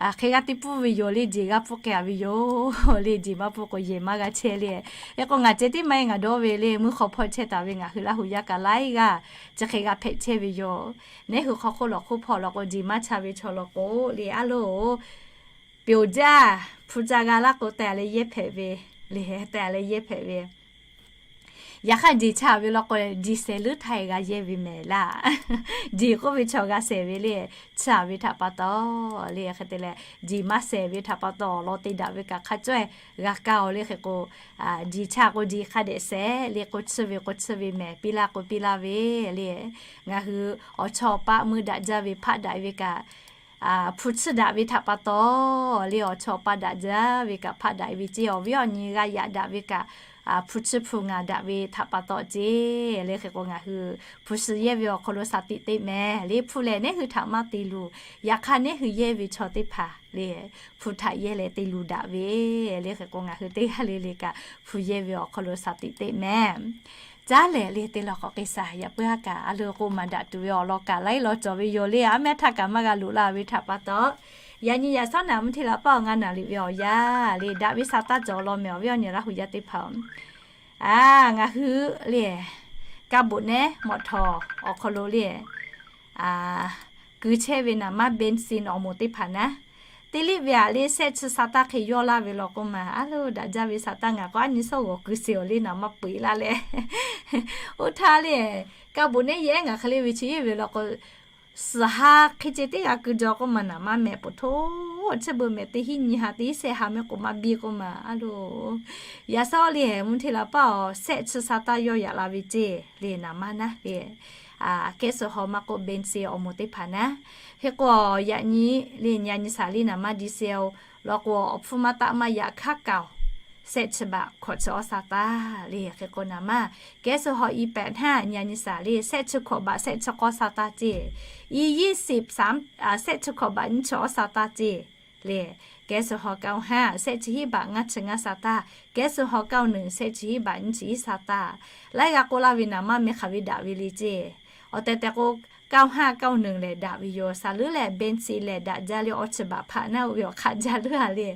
hk'e g'aˇ teˇ pfuhˇ ve yoˬ le, jeˬ g'aˇ pfuhˇ k'ai a ve yoˬ le, jeˬ maˇ pfuhˇ k'o yehˬ maˇ g'a chehˇ le. Hk'e k'o ngaˬ ceh tiˉ maˇ heˆ, ngaˬ dawˇ ve le mvuhˇ hk'aw hpawˇ chehˇ taˍ ve ngaˬ hui Laˇ huˍ yaˇ kaꞈ laiˉ g'aˇ chi hk'e g'a hpehꞈ chehˇ ve yoˬ. Neˉ hui hk'aw hk'oˆ lawˬ hk'oˆ hpawˇ law k'o jeˬ maˇ cha ve chaw law k'o le a loˉ, peuˬ jaˇ, hpu ca g'a laˇ k'o te a leh yehˇ hpehꞈ ve le, te a leh yehˇ hpehꞈ ve. Yaꞈ hk'aˇ jeˬ cha ve law k'o, jeˬ shehˍ leuˉ htaˇ g'a yehˇ ve mehˍ laˇ. Jeˬ k'oˆ ve chaw g'a shehˍ ve le, cha ve htaꞈ pa taw le hk'e te leh, jeˬ maˇ shehˍ ve htaꞈ pa taw awˬ lawn te daꞈ ve kaꞈ hk'a cawehˇ g'a kaˇ o le hk'e k'o, jeˬ cha k'o jeˬ hk'a dehꞈ shehˍ le k'o, chiˇ ve k'o chiˇ ve mehˍ, piˇ laˇ k'o piˇ laˇ ve le. Ngaˬ hui awˬ chawˇ awˬ paˆ mui daꞈ jaˇ ve hpaˆ daꞈ ve kaꞈ, hpu chiˇ daꞈ ve htaꞈ pa taw le, awˬ chawˇ awˬ paˆ daꞈ jaˇ ve kaꞈ hpaˆ daꞈ ve ceˇ, awˬ viˉ awˬ nyi g'a yaꞈ daꞈ ve kaꞈ, hpu chiˇ hpu ngaˬ daꞈ ve htaꞈ pa taw ceˇ le hk'e k'o ngaˬ hui hpu shi yehˇ ve awˬ hk'aw lo shaˍ tiꞈ teˇ mehˍ le. Hpu lehˬ neˉ hui htaꞈ maˇ te luˬ, yaꞈ hk'aˇ neˉ hui yehˇ ve chaw teˇ hpaˍ le, hpu htaꞈ yehˇ leh te luˬ daꞈ ve le hk'e k'o ngaˬ hui teˇ g'aˇ le le kaꞈ hpu yehˇ ve awˬ hk'aw lo shaˍ tiꞈ teˇ mehˍ. Caˉ lehˬ le te lawˬ k'awꞈ k'e shaˍ yaꞈ puiˉ haˉ kaꞈ a loˉ k'oˆ maˍ daꞈ tuˬ ve awˬ lawn kaꞈ laiˉ law cawˬ ve yoˬ le. A mehˉ htaˇ kaꞈ maˇ g'a loꞈ la ve htaꞈ pa taw, yaꞈ nyi yaꞈ shawˉ naˍ mvuhˇ hteˇ laꞈ paˆ awˬ ngaˇ naˍ riˍ ve awˬ yanˇ le daꞈ ve sha taˇ cawˬ law mehˍ awˬ viˉ awˬ nyi Laˇ huˍ yaˇ teˇ hpaˍ-oˬ. A, ngaˬ hui le kaˇ boꞈ neˉ mawꞈ htawˍ awˬ hk'aw lo le kuˬ chehˇ ve naˍ maˇ เบนซิน awˬ moˍ teˇ hpaˍ naˉ, teˇ liˆ ve aꞈ le shehˆ chi sha taˇ hk'e yawˇ laˇ ve law k'oˆ ma, a loˉ daꞈ jaˇ ve sha taˇ ngaˬ k'o a nyi shawˉ g'awˬ kuˬ sheˍ awˬ le naˍ maˇ peu eˬ laˇ leh, oˇ htaˇ le kaˇ boꞈ neˉ yehˉ ngaˬ hk'e le ve chi yehˇ ve law k'o, suhˍ ha hk'e ceh teˇ g'a kuˬ jaw k'oˆ ma naˍ maˇ mehˍ ปะโท chiˇ beuꞈ mehˍ teˇ hinˉ nyi ha teˇ hinˉ shehˆ ha mehˍ k'oꞈ maˇ biˇ k'oˆ ma a loˉ. Yaꞈ shawˉ le mvuhˇ hteˇ laꞈ paˆ awˬ shehˆ chi sha taˇ yawˇ yaꞈ la ve ceˇ le naˍ maˇ naˉ le. Kehˉ suh haw maˇ k'oˆ เบนซิน awˬ moˍ teˇ hpaˍ naˉ. Hk'e k'o yaꞈ nyi le nyi a nyi shaˍ le naˍ maˇ ดีเซล law k'o awˬ hpfuhˇ maˇ taˆ maˇ yaꞈ hkaˉ kaoˬ shehˆ chi baꞈ hkawꞈ chi awˇ sha taˇ le. Hk'e k'o naˍ maˇ kehˉ suh haw อี แปดห้า nyi a nyi shaˍ le shehˆ chi hkawꞈ baꞈ shehˆ chi k'awˇ sha taˇ ceˇ, อี ยี่สิบสาม shehˆ chi hkawꞈ baꞈ nyiˇ chi awˇ sha taˇ ceˇ le. Kehˉ suh haw เก้าห้า shehˆ chi hiˉ baꞈ ngaˇ chi ngaˇ sha taˇ, kehˉ suh haw เก้าหนึ่ง shehˆ chi hiˉ baꞈ nyiˇ chi iˉ sha taˇ. Laiˉ g'a k'oˆ laˇ ve naˍ maˇ meh hk'aˬ ve daꞈ ve le ceˇ. Awˬ tehˬ tehˬ k'o เก้าห้า เก้าหนึ่ง lehˬ daꞈ ve yoˬ. Shaˍ leuˉ leh เบนซิน lehˬ daꞈ jaˇ le awˇ chi baꞈ hpaꞈ naˉ oˇ ve awˬ hk'aˆ jaˇ leuˉ a le.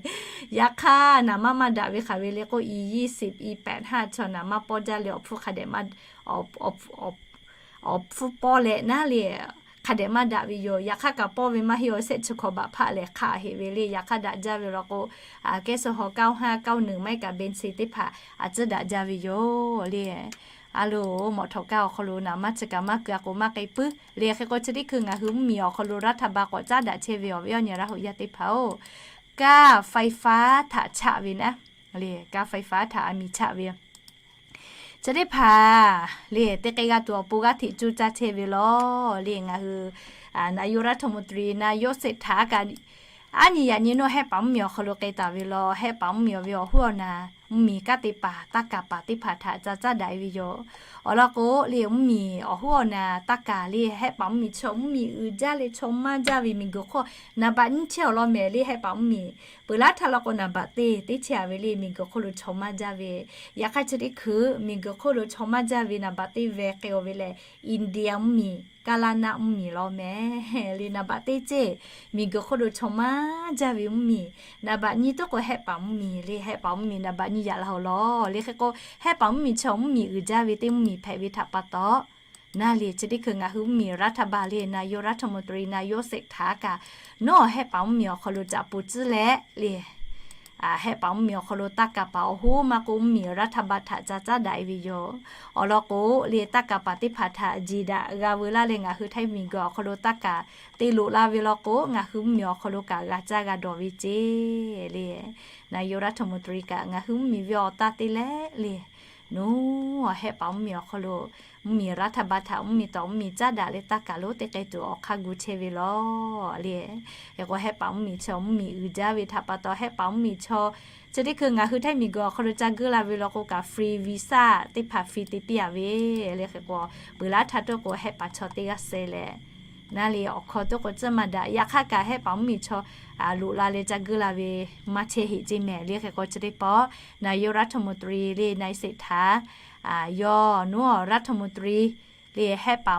Yaꞈ hk'aˇ naˍ maˇ maˇ daꞈ ve hk'aˬ ve le k'o อี ยี่สิบ อี แปดห้า chaw naˍ maˇ pawˇ jaˇ le awˬ hpfuhˇ hk'a dehꞈ maˇ awˬ hpfuhˇ pawˇ leh naˉ le hk'a dehꞈ maˇ daꞈ ve yoˬ. Yaꞈ hk'aˇ kaꞈ pawˇ ve maˇ heˆ awˬ shehˆ chi hkawꞈ baꞈ hpaꞈ lehˬ hk'aˆ heˆ ve le. Yaꞈ hk'aˇ daꞈ jaˇ ve law k'o, kehˉ suh haw เก้าห้า เก้าหนึ่ง maˇ heˆ kaꞈ เบนซิน teˇ hpaˍ a ciˉ daꞈ jaˇ ve yoˬ le. A loˬ mawꞈ htawꞈ kaˇ awˬ hk'aw lo naˍ maˇ chi kaꞈ maˇ keu a k'o maˇ k'ai puiˉ le. Hk'e k'o chi teˇ hkui ngaˬ hui mvuhˇmiˬ awˬ hk'aw lo รัฐบาล k'awꞈ caˉ daꞈ chehˇ ve awˬ viˉ awˬ nyi Laˇ huˍ yaˇ teˇ hpaˍ-oˬ, ค่าไฟฟ้า htaꞈ chaꞈ ve naˉ le ค่าไฟฟ้า htaꞈ a miˬ chaꞈ ve Chi teˇ hpaˍ le teˇ k'ai g'a tuˬ awˬ pon g'aˇ hteꞈ cuˇ caˇ chehˇ ve law le. Ngaˬ hui นายกรัฐมนตรี นายกเศรษฐา kaꞈ aˉ nyi yaꞈ nyi nawˬ hehˆ paˍ mvuhˇmiˬ awˬ hk'aw lo k'ai taˍ ve law, hehˆ paˍ mvuhˇmiˬ awˬ ve awˬ hoˉ awˬ naˍ mvuhˇmiˬ kanˉ te paˍ taˇ kaˍ paˍ teˇ hpaˍ htaꞈ ca caˉ daꞈ e ve yoˬ. Awˬ lawn k'o le mvuhˇmiˬ awˬ hoˉ awˬ naˍ taˇ kaˍ le hehˆ paˍ mvuhˇmiˬ chaw mvuhˇmiˬ uiˍ jaˇ leh chaw maˇ jaˇ ve miˬguiˬ hk'oˆ naˍ baꞈ nyiˇ chehˇ awˬ lawn mehˍ le hehˆ paˍ mvuhˇmiˬ peuˬ laˉ htaˇ law k'o naˍ baꞈ teˇ teˇ chehˇ a ve le miˬguiˬ hk'oˆ lo chaw maˇ jaˇ ve. Yaꞈ hk'aˇ chi teˇ hkui miˬguiˬ hk'oˆ lo chaw maˇ jaˇ ve naˍ baꞈ teˇ ve k'ai awˬ ve lehˬ, India mvuhˇmiˬ, Kaˇlaˇ naˆ mvuhˇmiˬ law mehˍ le naˍ baꞈ teˇ ceˇ miˬguiˬ hk'oˆ lo chaw maˇ jaˇ ve mvuhˇmiˬ. Naˍ baꞈ nyiˇ tuˉ k'o hehˆ paˍ mvuhˇmiˬ le hehˆ paˍ mvuhˇmiˬ naˍ baꞈ nyiˇ yaꞈ la awˬ lawn le. Hk'e k'o hehˆ paˍ mvuhˇmiˬ chaw mvuhˇmiˬ uiˍ jaˇ ve teˇ mvuhˇmiˬ hpehꞈ ve htaꞈ pa taw naˉ le chi teˇ hkui ngaˬ hui mvuhˇmiˬ รัฐบาล le นายกรัฐมนตรี นายกเศรษฐา kaꞈ nawˬ hehˆ paˍ mvuhˇmiˬ awˬ hk'aw lo caꞈ pu tcuhˉ leh le hehˆ paˍ mvuhˇmiˬ awˬ hk'aw lo taˇ kaˍ paˍ awˬ hoˉ maˇ k'oˆ, mvuhˇmiˬ รัฐบาล htaꞈ ca caˉ daꞈ e ve yoˬ. Awˬ lawn k'o, le taˇ kaˍ paˍ teˇ hpaˍ htaꞈ jeˬ daꞈ g'a veu laˇ leh ngaˬ hui Htaiˇ miˬguiˬ awˬ hk'aw lo taˇ kaˍ te loꞈ la ve law k'o, ngaˬ hui mvuhˇmiˬ awˬ hk'aw lo kaꞈ g'a caˇ g'a dawˬ ve ceˇ le. นายกรัฐมนตรี kaꞈ ngaˬ hui mvuhˇmiˬ ve awˬ taˇ te leh le, nawˬ hehˆ paˍ mvuhˇmiˬ awˬ hk'aw lo mvuhˇmiˬ รัฐบาล htaꞈ mvuhˇmiˬ tawˍ mvuhˇmiˬ caˉ daꞈ leh taˇ kaˍ lonˉ te k'ai tuˬ awˬ hk'aˇ gu chehˇ ve law le. Hk'e k'o, hehˆ paˍ mvuhˇmiˬ chaw mvuhˇmiˬ uiˍ jaˇ ve htaꞈ pa taw, hehˆ paˍ mvuhˇmiˬ chaw chi teˇ hkui ngaˬ hui Htaiˇ miˬguiˬ awˬ hk'aw lo ca geuˆ la ve law k'o kaꞈ, free visa teˇ hpaˍ free te piˇ a ve le. Hk'e k'o, peuˬ laˇ htaˇ tawˇ k'o, hehˆ paˍ chaw teˇ g'aˇ seh leh, naˇ le awˬ hk'aw tawˇ k'o tcuhˇ maˇ daꞈ. Yaꞈ hk'aˇ kaꞈ, hehˆ paˍ mvuhˇmiˬ chaw loꞈ la leh ca geuˆ la ve maˇ chehˇ heꞈ ceˇ mehˍ le. Hk'e k'o, chi teˇ pawˆ นายกรัฐมนตรี le นายเศรษฐา yawˇ nawˬ รัฐมนตรี le hehˆ paˍ